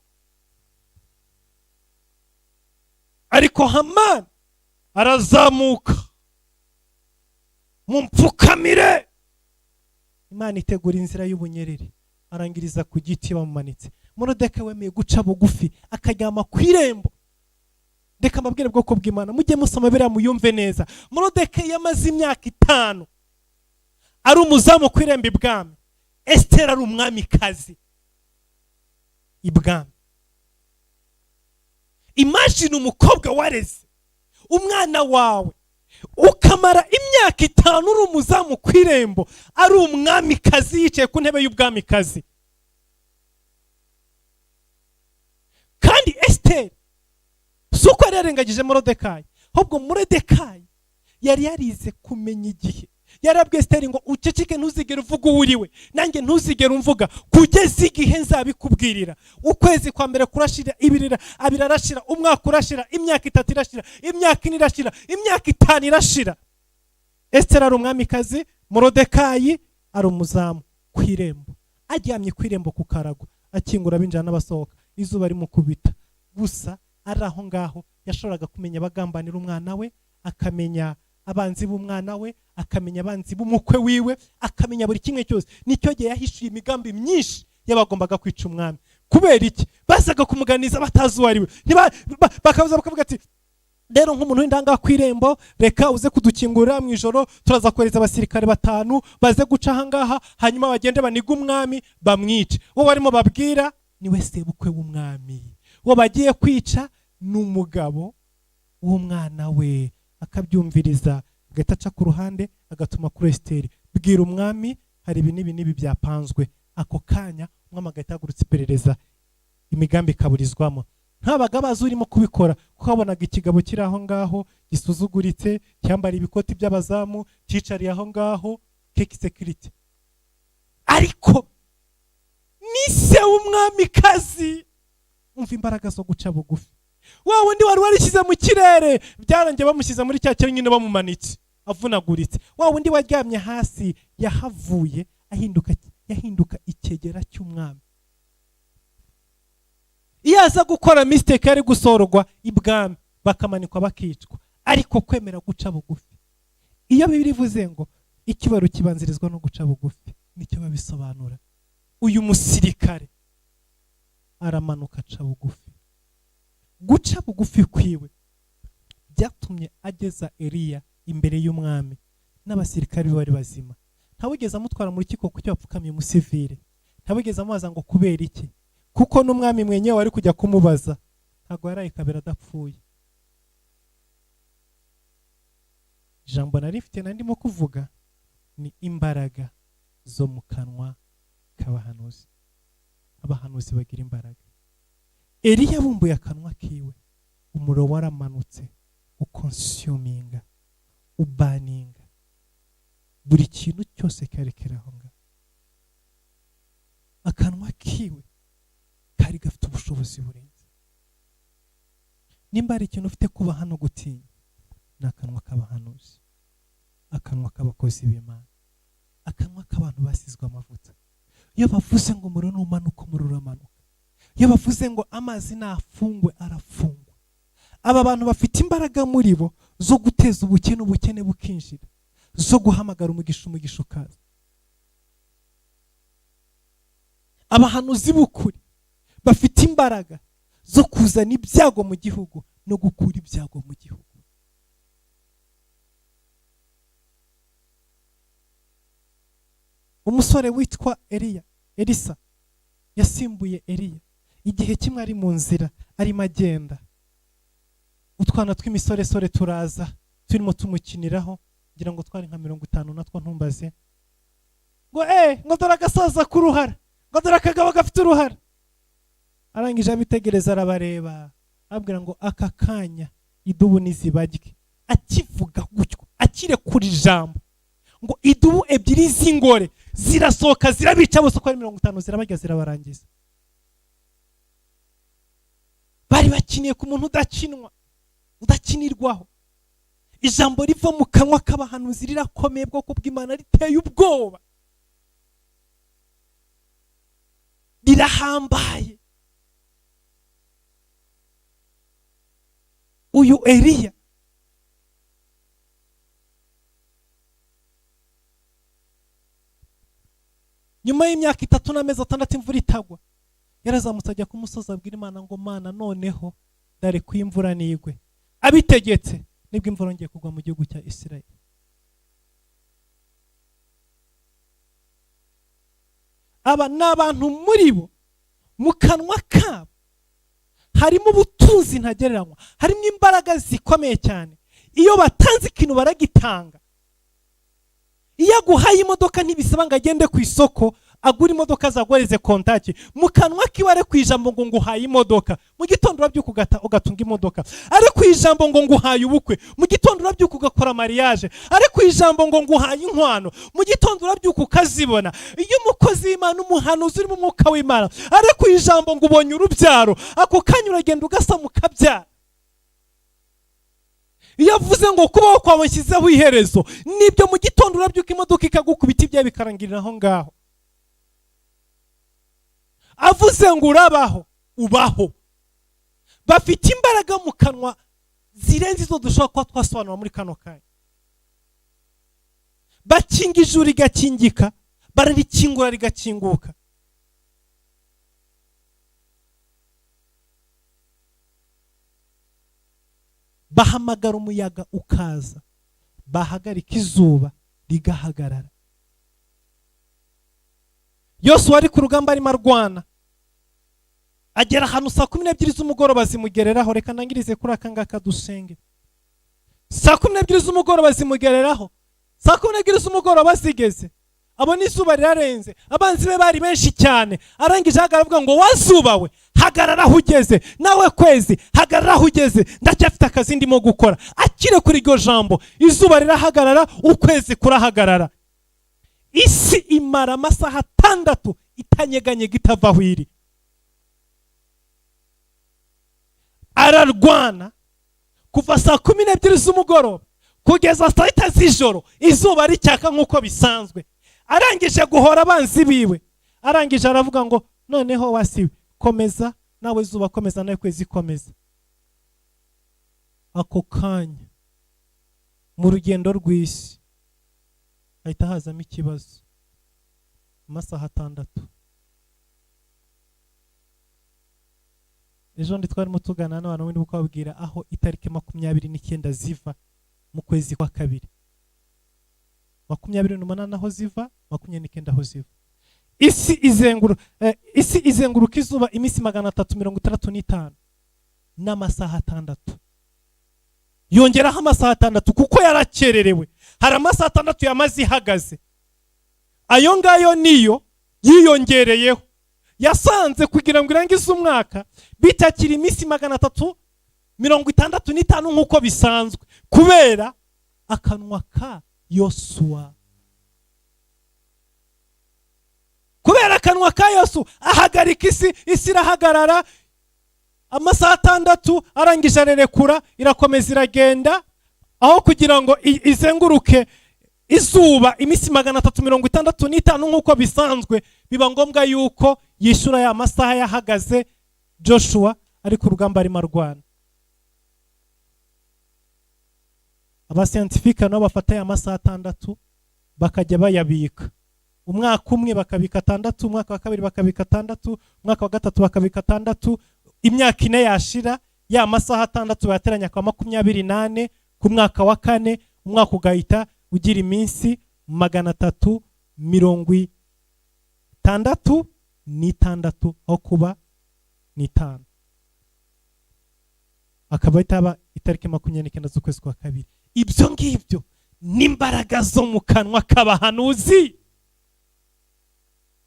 Ariko Hamani arazamuka, mumpfukamire. Imana itegura inzira y'ubunyereri, arangiriza ku giti bamumanitse. Morodekayi wemeye guca bugufi akaryama ku irembo. Reka mbabwire, bwoko bw'Imana, mujye musoma biriya muyumve neza. Morodekayi yamaze imyaka 5 ari umuzamu ku irembo ibwami, Esiteri ari umwamikazi ibwami. Imagine umukobwa wareze, umwana wawe, ukamara imyaka 5 uri umuzamu ku irembo, ari umwamikazi yicaye ku ntebe y'ubwamikazi. Kandi Esiteri si uko yari yarengagije Morodekayi, ahubwo Morodekayi yari yarize kumenya igihe. Yarabwiye Esiteri ngo uceceke, ntuzigere uvuga uwo uriwe, nanjye ntuzigere umvuga kugeza igihe nzabikubwirira. Ukwezi kwa mbere kurashira, abiri arashira, umwaka urashira, imyaka 3 irashira, imyaka 4 irashira, imyaka 5 irashira. Esiteri ari umwamikazi, Morodekayi ari umuzamu ku irembo, aryamye ku irembo ku karago, akingura abinjira n'abasohoka, izuba rimukubita. Gusa ari aho ngaho yashoboraga kumenya abagambanira umwana we, akamenya abanzi b'umwana we, akamenya abanzi b'umukwe wiwe, akamenya buri kimwe cyose. Nicyo gihe yahishuye imigambi myinshi y'abagombaga kwica umwami. Kubera iki? Bazaga kumuganiza batazi uwo ari we. Bakaza bakavuga ati rero nk'umuntu w'indanga ku irembo, reka uze kudukingurira mu ijoro, turaza kohereza abasirikare 5 baze guca ahangaha, hanyuma bagende banige umwami bamwice. Uwo barimo babwira niwe sebukwe w'umwami, uwo bagiye kwica ni umugabo w'umwana we. Akabyumviriza, agahita aca ku ruhande, agatuma kuri Esiteri, bwira umwami hari ibi n'ibi n'ibi byapanzwe. Ako kanya umwami agahita ahagurutsa iperereza, imigambi ikaburizwamo. Ntabaga bazi urimo kubikora, kuko wabonaga ikigabo kiri aho ngaho gisuzuguritse, cyambara ibikoti by'abazamu, cyicariye aho ngaho keki security, ariko ni se w'umwamikazi. Umva imbaraga zo guca bugufi. Wa wundi wari warishyize mu kirere, byarangiye bamushyize muri cya kirere nyine, bamumanitse avunaguritse. Wa wundi waryamye hasi yahavuye yahinduka icyegera cy'umwami. Iyo aza gukora mistake yari gusorwa ibwami, bakamanikwa, bakicwa. Ariko kwemera guca bugufi, iyo Bibiliya ivuze ngo icyubahiro kibanzirizwa no guca bugufi, nicyo babisobanura. Uyu musirikare aramanuka aca bugufi. Guca bugufi kwiwe byatumye ageza Eliya imbere y'umwami n'abasirikare be bari bazima. Ntawigeze amutwara mu rukiko kuko bapfukamiye umusivile, ntawigeze amubaza ngo kubera iki, kuko n'umwami mwenyewe wari kujya kumubaza ntabwo yaraye kabera adapfuye. Ijambo nari mfite nari ndimo kuvuga ni imbaraga zo mu kanwa k'abahanuzi. Abahanuzi bagira imbaraga. Eliya yabumbuye akanwa kiwe, umuriro waramanutse ukonsuminga, ubaninga buri kintu cyose cyari kiri aho ngaho. Akanwa kiwe kari gafite ubushobozi burenze. Nimba hari ikintu ufite kuba hano gutinya, ni akanwa k'abahanuzi, akanwa k'abakozi b'Imana, akanwa k'abantu basizwe amavuta. Iyo bavuze ngo umuriro numanuka, umuriro uramanuka. Iyo bavuze ngo amazi nafungwe, arafungwa. Aba bantu bafite imbaraga muri bo zo guteza ubukene, ubukene bukinjira, zo guhamagara umugisha, umugisha ukaza. Abahanuzi b'ukuri bafite imbaraga zo kuzana ibyago mu gihugu no gukura ibyago mu gihugu. Umusore witwa Eliya, Elisa yasimbuye Eliya. Igihe kimwe ari mu nzira arimo agenda, utwana tw'imisoresore turaza turimo tumukiniraho, ngira ngo twari nka 50 natwo, ntumbaze ngo ngo dore agasaza k'uruhara, ngo dore akagabo gafite uruhara. Arangije abitegereza, arabareba, Abwira ngo aka kanya idubu nizibajye. Akivuga gutyo, akirekura ijambo ngo idubu ebyiri z'ingore zirasohoka, zirabica bose uko ari 50, zirabarya, zirabarangiza. Bari bakiniye ku muntu udakinwa, udakinirwaho. Ijambo riva mu kanwa k'abahanuzi rirakomeye, bwoko bw'Imana, riteye ubwoba, rirahambaye. Uyu Eliya nyuma y'imyaka 3 n'amezi 6 imvura itagwa, yarazamutse ajya ku musozi, abwira Imana ngo Mana, noneho dore ko imvura nigwe. Abitegetse nibwo imvura yongeye kugwa mu gihugu cya Isirayeli. Aba ni abantu muri bo mu kanwa kabo harimo ubutunzi ntagereranywa, harimo imbaraga zikomeye cyane. Iyo batanze ikintu baragitanga. Iyo aguhaye imodoka ntibisaba ngo agende ku isoko agura imodoka zagoreze kontaki. Mu kanwa kiwe ari ku ijambo ngo nguhaye imodoka, mu gitondo urabyuka ugatunga imodoka. Ari ku ijambo ngo nguhaye ubukwe, mu gitondo urabyuka ugakora mariage. Ari ku ijambo ngo nguhaye inkwano, mu gitondo urabyuka ukazibona. Iyo umukozi w'Imana, umuhanuzi uri mu mwuka w'Imana, ari ku ijambo ngo ubonye urubyaro, ako kanya uragenda ugasama ukabyara. Iyo avuze ngo kubaho kwawe nshyizeho iherezo, nibyo, mu gitondo urabyuka imodoka ikagukubita, ibyawe bikarangirira aho ngaho. Avuze ngo urabaho, ubaho. Bafite imbaraga mu kanwa zirenze izo dushobora kuba twasobanura muri kano kanya. Bakinga ijuru rigakingika, bararikingura rigakinguka. Bahamagara umuyaga ukaza, bahagarika izuba rigahagarara. Yosuwa ari ku rugamba arimo arwana, agera ahantu saa 12 z'umugoroba zimugereraho. Reka nangirize kuri aka ngaka dusenge. Saa 12 z'umugoroba zimugereraho. Saa 12 z'umugoroba zigeze, abona izuba rirarenze, abanzi be bari benshi cyane. Arangije ahagarara avuga ngo wazuba we, hagarara aho ugeze, nawe kwezi hagarara aho ugeze, ndacyafite akazi ndimo gukora. Akire kuri iryo jambo, izuba rirahagarara, ukwezi kurahagarara. Isi imara amasaha 6 itanyeganyega, itava aho iri. Ararwana kuva saa 12 z'umugoroba kugeza saa 6 z'ijoro, izuba ricyaka nk'uko bisanzwe. Arangije guhora abanzi biwe, arangije aravuga ngo noneho wasiwe, komeza nawe zuba, komeza nawe kwezi, komeza. Ako kanya mu rugendo rw'isi hahita hazamo ikibazo. Amasaha 6. Ejo ndi twarimo tugana n'abantu bari kubabwira aho itariki 29 ziva mu kwezi kwa kabiri, 28 aho ziva, 29 aho ziva. Isi izenguruka izuba iminsi 365 n'amasaha 6. Yongeraho amasaha 6 kuko yarakererewe. Hari amasaha 6 yamaze ihagaze, ayo ngayo niyo yiyongereyeho. Yasanze kugira ngo irangize umwaka bitakiri iminsi 365 nk'uko bisanzwe, kubera akanwa ka Yosuwa. Kubera akanwa ka Yosuwa ahagarika isi, isi irahagarara amasaha 6, arangije arerekura, irakomeza iragenda. Aho kugira ngo izenguruke izuba iminsi 365 nk'uko bisanzwe, biba ngombwa yuko yishyura ya masaha yahagaze Joshua ari ku rugamba arimo arwana. Abasiyantifika nabo bafata ya masaha 6 bakajya bayabika. Umwaka umwe bakabika 6, umwaka wa kabiri bakabika 6, umwaka wa gatatu bakabika 6. Imyaka 4 yashira, ya masaha 6 bayateranya kwa 24 ku mwaka wa 4, umwaka ugahita ugira iminsi 366 aho kuba 5. Akaba itaba itariki 29 z'ukwezi kwa kabiri. Ibyo ngibyo n'imbaraga zo mu kanwa k'abahanuzi.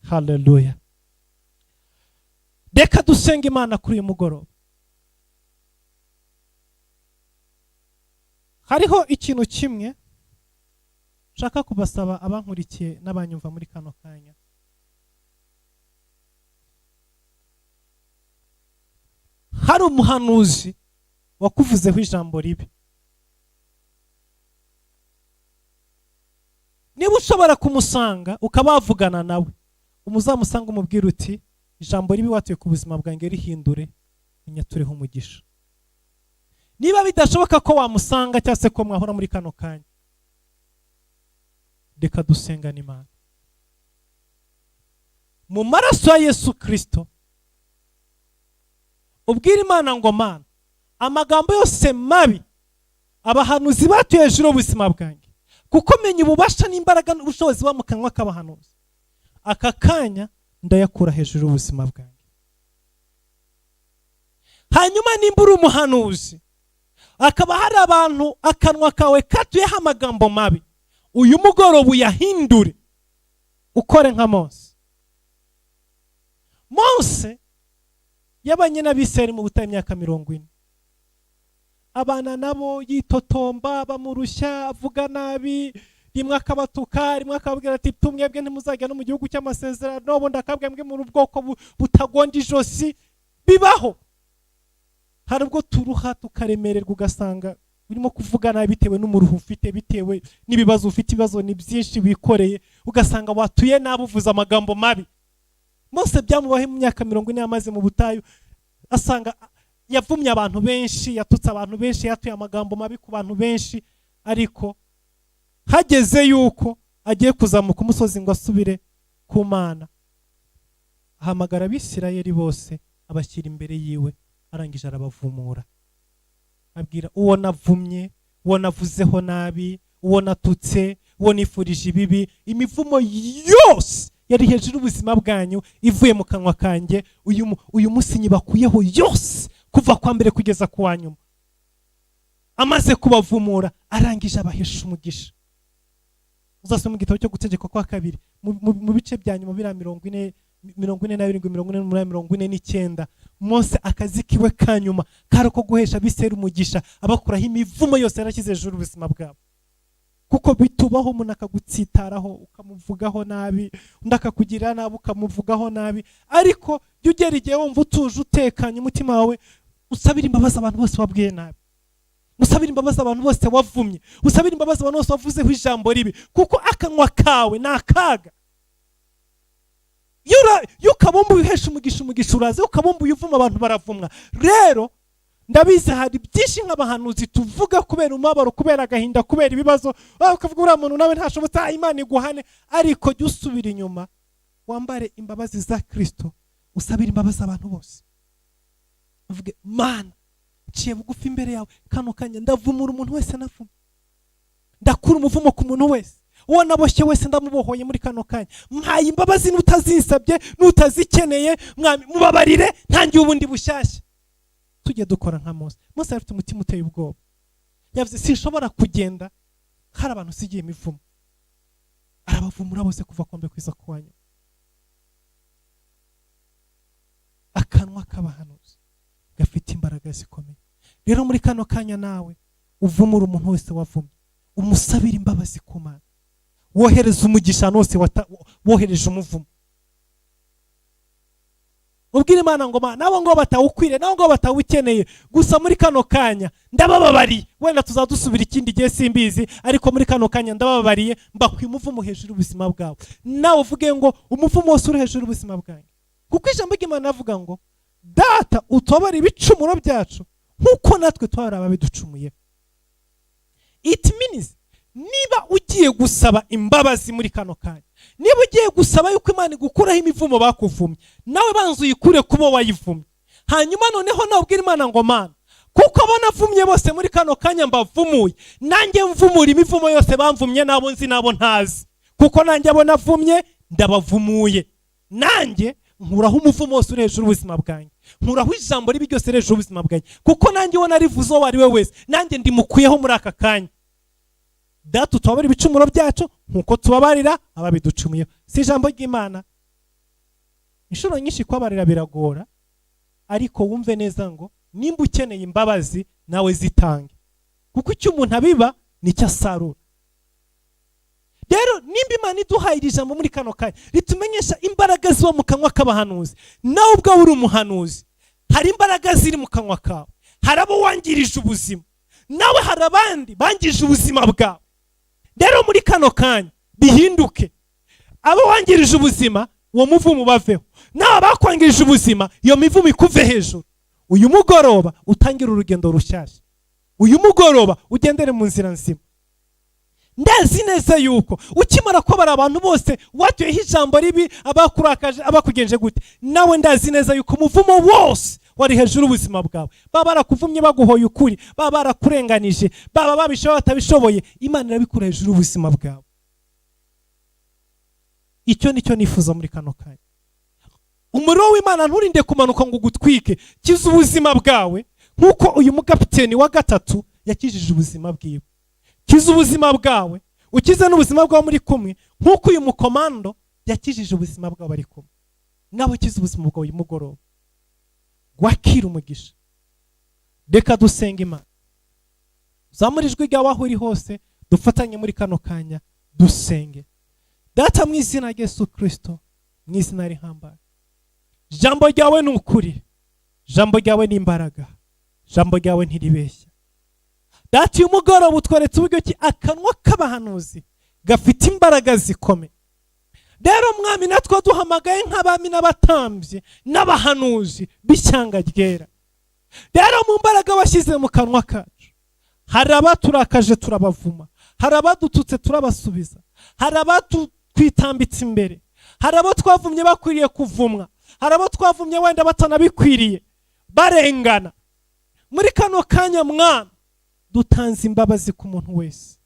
Haleluya. Reka dusenge Imana kuri uyu mugoroba. Hariho ikintu kimwe nshaka kubasaba, abankurikiye n'abanyumva muri kano kanya. Hari umuhanuzi wakuvuzeho ijambo ribi. Niba ushobora kumusanga ukaba wavugana nawe, umuzamusanga umubwira uti: "Ijambo ribi watuye ku buzima bwanjye rihindure, unyatureho umugisha." Niba bidashoboka ko wamusanga cyangwa se ko mwahora muri kano kanya, reka dusengane Imana mu maraso ya Yesu Kirisito. Ubwire Imana ngo: "Mana, amagambo yose mabi abahanuzi batuye hejuru y'ubuzima bwanjye, kuko menya ububasha n'imbaraga n'ubushobozi buba mu kanwa k'abahanuzi, aka kanya ndayakura hejuru y'ubuzima bwanjye." Hanyuma nimba uri umuhanuzi, hakaba hari abantu akanwa kawe katuyeho amagambo mabi, uyu mugoroba uyahindure, ukore nka Mose. Mose yabanye n'Abisirayeli mu butayu imyaka 40, abana nabo yitotomba, bamurushya, avuga nabi, rimwe akabatuka, rimwe akababwira ati: "Tumwebwe ntimuzajya no mu gihugu cy'amasezerano," ubundi akabwira: "Mwe muri ubwoko butagonda ijosi." Bibaho, hari ubwo turuha tukaremererwa, ugasanga urimo kuvuga nabi bitewe n'umuruho ufite, bitewe n'ibibazo ufite. Ibibazo ni byinshi wikoreye, ugasanga watuye nabi, uvuze amagambo mabi. Mose byamubaho mu myaka 40 yamaze mu butayu, asanga yavumye abantu benshi, yatutse abantu benshi, yatuye amagambo mabi ku bantu benshi. Ariko hageze yuko agiye kuzamuka umusozi ngo asubire ku Mana, ahamagara Abisirayeli bose, abashyira imbere yiwe, arangije arabavumura, abwira: "Uwo navumye, uwo navuzeho nabi, uwo natutse, uwo nifurije ibibi, imivumo yose yari hejuru y'ubuzima bwanyu ivuye mu kanwa kanjye, uyu munsi nyibakuyeho yose, kuva kwa mbere kugeza ku wa nyuma." Amaze kubavumura, arangije abahesha umugisha. Uzasoma mu gitabo cyo Gutegeka kwa Kabiri, mu bice bya nyuma biriya, 40, 47, 48, 49. Mose akazi kiwe ka nyuma kari uko guhesha Abisirayeli umugisha, abakuraho imivumo yose yarashyize hejuru y'ubuzima bwabo. Kuko bitubaho, umuntu akagutsitaraho ukamuvugaho nabi, undi akakugirira nabi ukamuvugaho nabi. Ariko jya ugera igihe wumva utuje, utekanye umutima wawe, usabire imbabazi abantu bose wabwiye nabi, usabire imbabazi abantu bose wavumye, usabire imbabazi abantu bose wavuzeho ijambo ribi, kuko akanwa kawe ni akaga. Iyo ukabumbuye uhesha umugisha, umugisha uraza. Iyo ukabumbuye uvuma, abantu baravumwa. Rero ndabizi, hari byinshi nk'abahanuzi tuvuga kubera umubabaro, kubera agahinda, kubera ibibazo, ukavuga: "Uriya muntu nawe ntashobotse, Imana iguhane." Ariko jya usubira inyuma, wambare imbabazi za Kirisito, usabire imbabazi abantu bose, uvuge: "Mana, nciye bugufi imbere yawe kano kanya, ndavumura umuntu wese navuma, ndakura umuvumo ku muntu wese, uwo naboshye wese ndamubohoye muri kano kanya, mpaye imbabazi n'utazinsabye n'utazikeneye. Mwami, mubabarire, ntangiye ubundi bushyashya." Tujye dukora nka Mose. Mose yari afite umutima uteye ubwoba. Yavuze: "Sinshobora kugenda hari abantu usigiye imivumo." Arabavumura bose kuva ku mbere kugeza ku wa nyuma. Akanwa k'abahanuzi gafite imbaraga zikomeye. Rero muri kano kanya nawe uvumura umuntu wese wavumye, umusabire imbabazi ku Mana, wohereza umugisha ahantu hose wohereje umuvumo. Ubwire Imana ngo: "Mana, nabo ngo batawukwiriye, nabo ngo batawukeneye, gusa muri kano kanya ndabababariye. Wenda tuzadusubira ikindi gihe simbizi, ariko muri kano kanya ndabababariye, mbakuye umuvumo hejuru y'ubuzima bwawe." Nawe uvuge ngo: "Umuvumo wose uri hejuru y'ubuzima bwanjye," kuko ijambo ry'Imana rivuga ngo: "Data, utubabare ibicumuro byacu nk'uko natwe twari ababiducumuye." It means niba ugiye gusaba imbabazi muri kano kanya, niba ugiye gusaba yuko Imana igukuraho imivumo bakuvumye, nawe banza uyikure kubo wayivumye. Hanyuma noneho nawe ubwira Imana ngo: "Mana, kuko abo navumye bose muri kano kanya mbavumuye, nanjye mvumura imivumo yose bamvumye, n'abo nzi n'abo ntazi, kuko nanjye abo navumye ndabavumuye. Nanjye nkuraho umuvumo wose uri hejuru y'ubuzima bwanjye, nkuraho ijambo ribi ryose riri hejuru y'ubuzima bwanjye, kuko nanjye uwo narivuze uwo ari we wese, nanjye ndimukuyeho muri aka kanya. Data, utubabarire ibicumuro byacu nk'uko tubabarira ababiducumuyeho." Si ijambo ry'Imana? Inshuro nyinshi kubabarira biragora, ariko wumve neza ngo nimba ukeneye imbabazi, nawe zitange. Kuko icyo umuntu abiba nicyo asarura. Rero nimba Imana iduhaye iri jambo muri kano kanya ritumenyesha imbaraga ziba mu kanwa k'abahanuzi, nawe ubwawe uri umuhanuzi, hari imbaraga ziri mu kanwa kawe. Hari abo wangirije ubuzima, nawe hari abandi bangije ubuzima bwawe. Rero muri kano kanya bihinduke: abo wangirije ubuzima, uwo muvumo ubaveho, nawe bakwangirije ubuzima, iyo mivumo ikuve hejuru. Uyu mugoroba utangire urugendo rushyashya, uyu mugoroba ugendere mu nzira nzima. Ndazi neza yuko ukimara kubara abantu bose watuyeho ijambo ribi, abakurakaje, abakugenje gute, nawe ndazi neza yuko umuvumo wose wari hejuru y'ubuzima bwawe, baba barakuvumye baguhoye ukuri, baba barakurenganije, baba babishoboye batabishoboye, Imana irabikura hejuru y'ubuzima bwawe. Icyo nicyo nifuza muri kano kanya. Umuriro w'Imana nturinde kumanuka ngo ugutwike. Kiza ubuzima bwawe nk'uko uyu mugapiteni wa gatatu yakijije ubuzima bwiwe. Kiza ubuzima bwawe, ukize n'ubuzima bwawe muri kumwe, nk'uko uyu mukomando yakijije ubuzima bwawe bari kumwe nawe. Ukize ubuzima bwawe uyu mugoroba, wakira umugisha. Reka dusenga Imana. Zamura ijwi ryawe aho uri hose, dufatanye muri kano kanya dusenge. Data, mu izina rya Yesu Kirisito, mu izina rihambaye, ijambo ryawe ni ukuri, ijambo ryawe ni imbaraga, ijambo ryawe ntiribeshya. Data, uyu mugoroba utweretse uburyo ki akanwa k'abahanuzi gafite imbaraga zikomeye. Rero Mwami, natwe duhamagaye nk'abami n'abatambyi n'abahanuzi b'ishyanga ryera. Rero mu mbaraga washyize mu kanwa kacu, hari abaturakaje turabavuma, hari abadututse turabasubiza, hari abatwitambitse imbere, hari abo twavumye bakwiriye kuvumwa, hari abo twavumye wenda batanabikwiriye, barengana. Muri kano kanya Mwami, dutanze imbabazi ku muntu wese,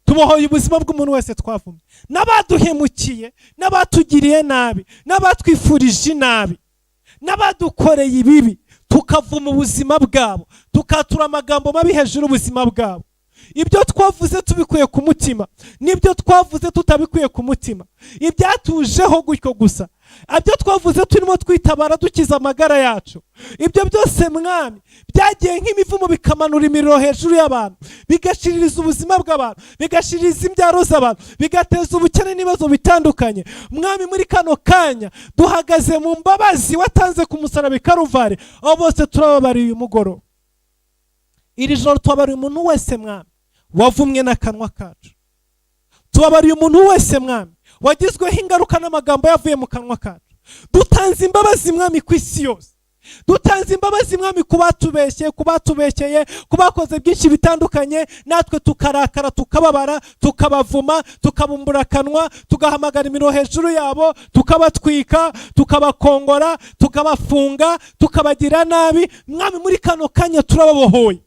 tubohoye ubuzima bw'umuntu wese twavumye, n'abaduhemukiye, n'abatugiriye nabi, n'abatwifurije inabi, n'abadukoreye ibibi, tukavuma ubuzima bwabo, tukatura amagambo mabi hejuru y'ubuzima bwabo. Ibyo twavuze tubikuye ku mutima n'ibyo twavuze tutabikuye ku mutima, ibyatujeho gutyo gusa, ibyo twavuze turimo twitabara dukiza amagara yacu, ibyo byose Mwami, byagiye nk'imivumo, bikamanura imiriro hejuru y'abantu, bigashiririza ubuzima bw'abantu, bigashiririza imbyaro z'abantu, bigateza ubukene n'ibibazo bitandukanye. Mwami, muri kano kanya duhagaze mu mbabazi watanze ku musaraba i Karuvari. Abo bose turababariye uyu mugoroba, iri joro. Tubabariye umuntu wese Mwami wavumwe n'akanwa kacu. Tubabariye umuntu wese Mwami wagizweho ingaruka n'amagambo yavuye mu kanwa kacu. Dutanze imbabazi Mwami ku isi yose. Dutanze imbabazi Mwami ku batubeshye, ku batubeshyeye, ku bakoze byinshi bitandukanye, natwe tukarakara, tukababara, tukabavuma, tukabumbura akanwa, tugahamagara imiriro hejuru yabo, tukabatwika, tukabakongora, tukabafunga, tukabagira nabi. Mwami, muri kano kanya turababohoye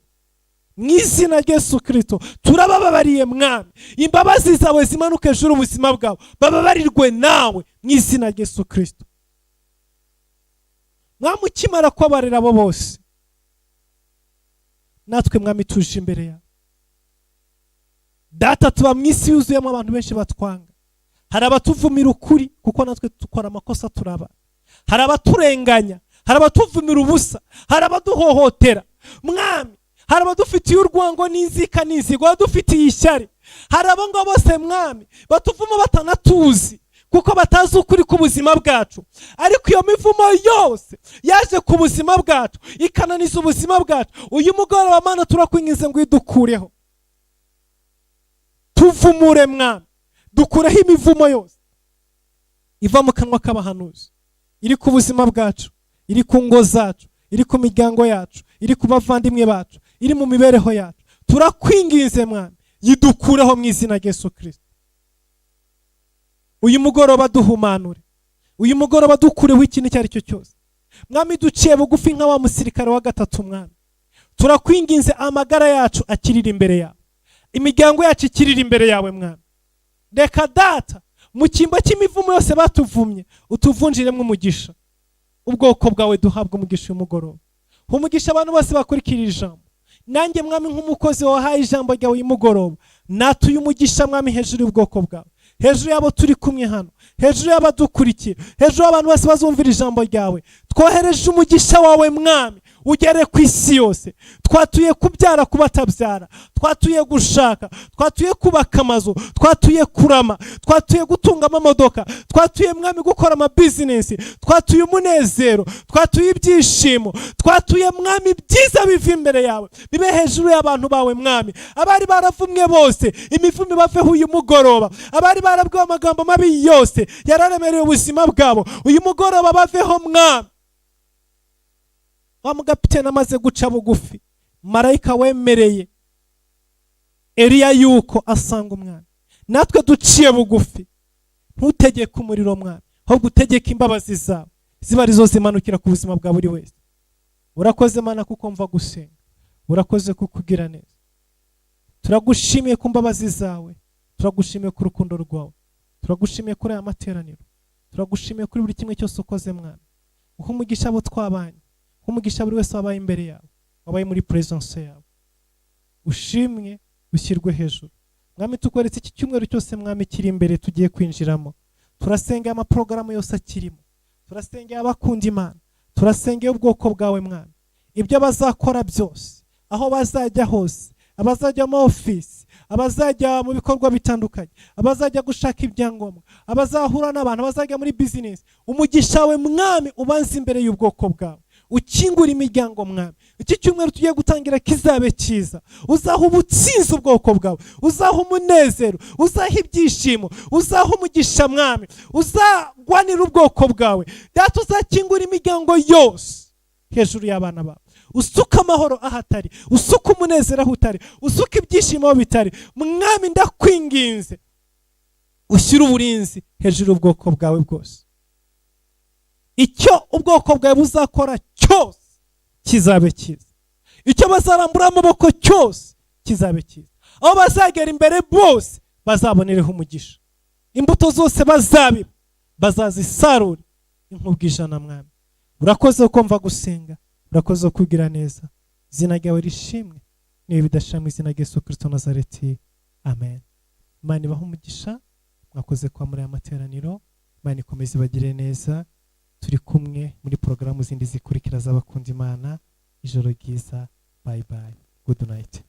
mu izina rya Yesu Kirisito. Turabababariye Mwami. Imbabazi zawe zimanuke hejuru ubuzima bwabo, bababarirwe nawe mu izina rya Yesu Kirisito. Mwami, ukimara kubabarira abo bose, natwe Mwami tuje imbere yawe. Data, tuba mu isi yuzuyemo abantu benshi batwanga. Hari abatuvumira ukuri, kuko natwe dukora amakosa, turaba. Hari abaturenganya, hari abatuvumira ubusa, hari abaduhohotera Mwami, hari abadufitiye urwango n'inzika n'inzigo, abadufitiye ishyari. Hari abo ngabo bose Mwami batuvuma batanatuzi, kuko batazi ukuri k'ubuzima bwacu. Ariko iyo mivumo yose yaje ku buzima bwacu, ikananiza ubuzima bwacu, uyu mugoroba Mana turakwinginze ngo uyidukureho. Tuvumure Mwami, dukureho imivumo yose iva mu kanwa k'abahanuzi iri ku buzima bwacu, iri ku ngo zacu, iri ku miryango yacu, iri ku bavandimwe bacu, iri mu mibereho yacu. Turakwinginze Mwami, yidukureho mu izina rya Yesu Kirisito. Uyu mugoroba duhumanure, uyu mugoroba dukureho ikintu icyo ari cyo cyose. Mwami, duciye bugufi nka wa musirikare wa gatatu. Mwami, turakwinginze, amagara yacu akirira imbere yawe, imiryango yacu ikirira imbere yawe. Mwami, reka Data, mu cyimbo cy'imivumo yose batuvumye, utuvunjiremo umugisha. Ubwoko bwawe duhabwa umugisha uyu mugoroba. Umugisha abantu bose bakurikira ijambo. Nanjye Mwami, nk'umukozi wahaye ijambo ryawe uyu mugoroba, natuye umugisha Mwami hejuru y'ubwoko bwawe, hejuru y'abo turi kumwe hano, hejuru y'abadukurikiye, hejuru y'abantu bose bazumvira ijambo ryawe. Twohereje umugisha wawe Mwami. Ugere ku isi yose. Twatuye kubyara ku batabyara, twatuye gushaka, twatuye kubaka amazu, twatuye kurama, twatuye gutunga amamodoka, twatuye, Mwami, gukora amabizinesi, twatuye umunezero, twatuye ibyishimo, twatuye, Mwami, byiza biva imbere yawe bibe hejuru y'abantu bawe. Mwami, abari baravumwe bose, imivumo baveho uyu mugoroba. Abari barabwiwe amagambo mabi yose yararemereye ubuzima bwabo, uyu mugoroba baveho, Mwami. Wa mugapitene amaze guca bugufi, marayika wemereye Eliya yuko asanga umwana. Natwe duciye bugufi, ntutegeke umuriro, Mwana, ahubwo utegeke imbabazi zawe ziba arizo zimanukira ku buzima bwa buri wese. Urakoze, Mana, kuko mva gusenga. Urakoze kuko ugira neza. Turagushimiye ku mbabazi zawe, turagushimiye ku rukundo rwawe, turagushimiye kuri aya materaniro, turagushimiye kuri buri kimwe cyose ukoze. Mwana, uha umugisha abo twabanye, uha umugisha buri wese wabaye imbere yawe, wabaye muri presence yawe. Ushimwe, ushyirwe hejuru. Mwami, tukweretse iki cyumweru cyose, Mwami, kiri imbere tugiye kwinjiramo. Turasengeye amaporogaramu yose akirimo, turasengeye abakunda Imana, turasengeye ubwoko bwawe, Mwami. Ibyo bazakora byose, aho bazajya hose, abazajya mu ofisi, abazajya mu bikorwa bitandukanye, abazajya gushaka ibyangombwa, abazahura n'abantu, abazajya muri bizinesi, umugisha we, Mwami, ubanza imbere y'ubwoko bwawe, ukingura imiryango. Mwami, iki cyumweru tugiye gutangira kizabe cyiza. Uzaha ubutsinzi ubwoko bwawe, uzaha umunezero, uzaha ibyishimo, uzaha umugisha. Mwami, uzagwanira ubwoko bwawe. Data, uzakingura imiryango yose hejuru y'abana bawe, usuka amahoro aho atari, usuka umunezero aho utari, usuka ibyishimo aho bitari. Mwami, ndakwinginze, ushyire uburinzi hejuru y'ubwoko bwawe bwose. Icyo ubwoko bwawe buzakora cyose kizabe cyiza, icyo bazarambura amaboko cyose kizabe cyiza, aho bazagera imbere bose bazabonereho umugisha, imbuto zose bazabiba bazazisarure inkubw'ijana. Mwami, urakoze ko mva gusenga, urakoze kugira neza. Izina ryawe rishimwe niba bidashira, mu izina rya Yesu Kirisito Nazareti, amen. Imana ibahe umugisha. Mwakoze kwa muri aya materaniro. Imana ikomeze ibagire neza. Turi kumwe muri porogaramu zindi zikurikira z'abakunda Imana. Ijoro ryiza, bye bye, good night.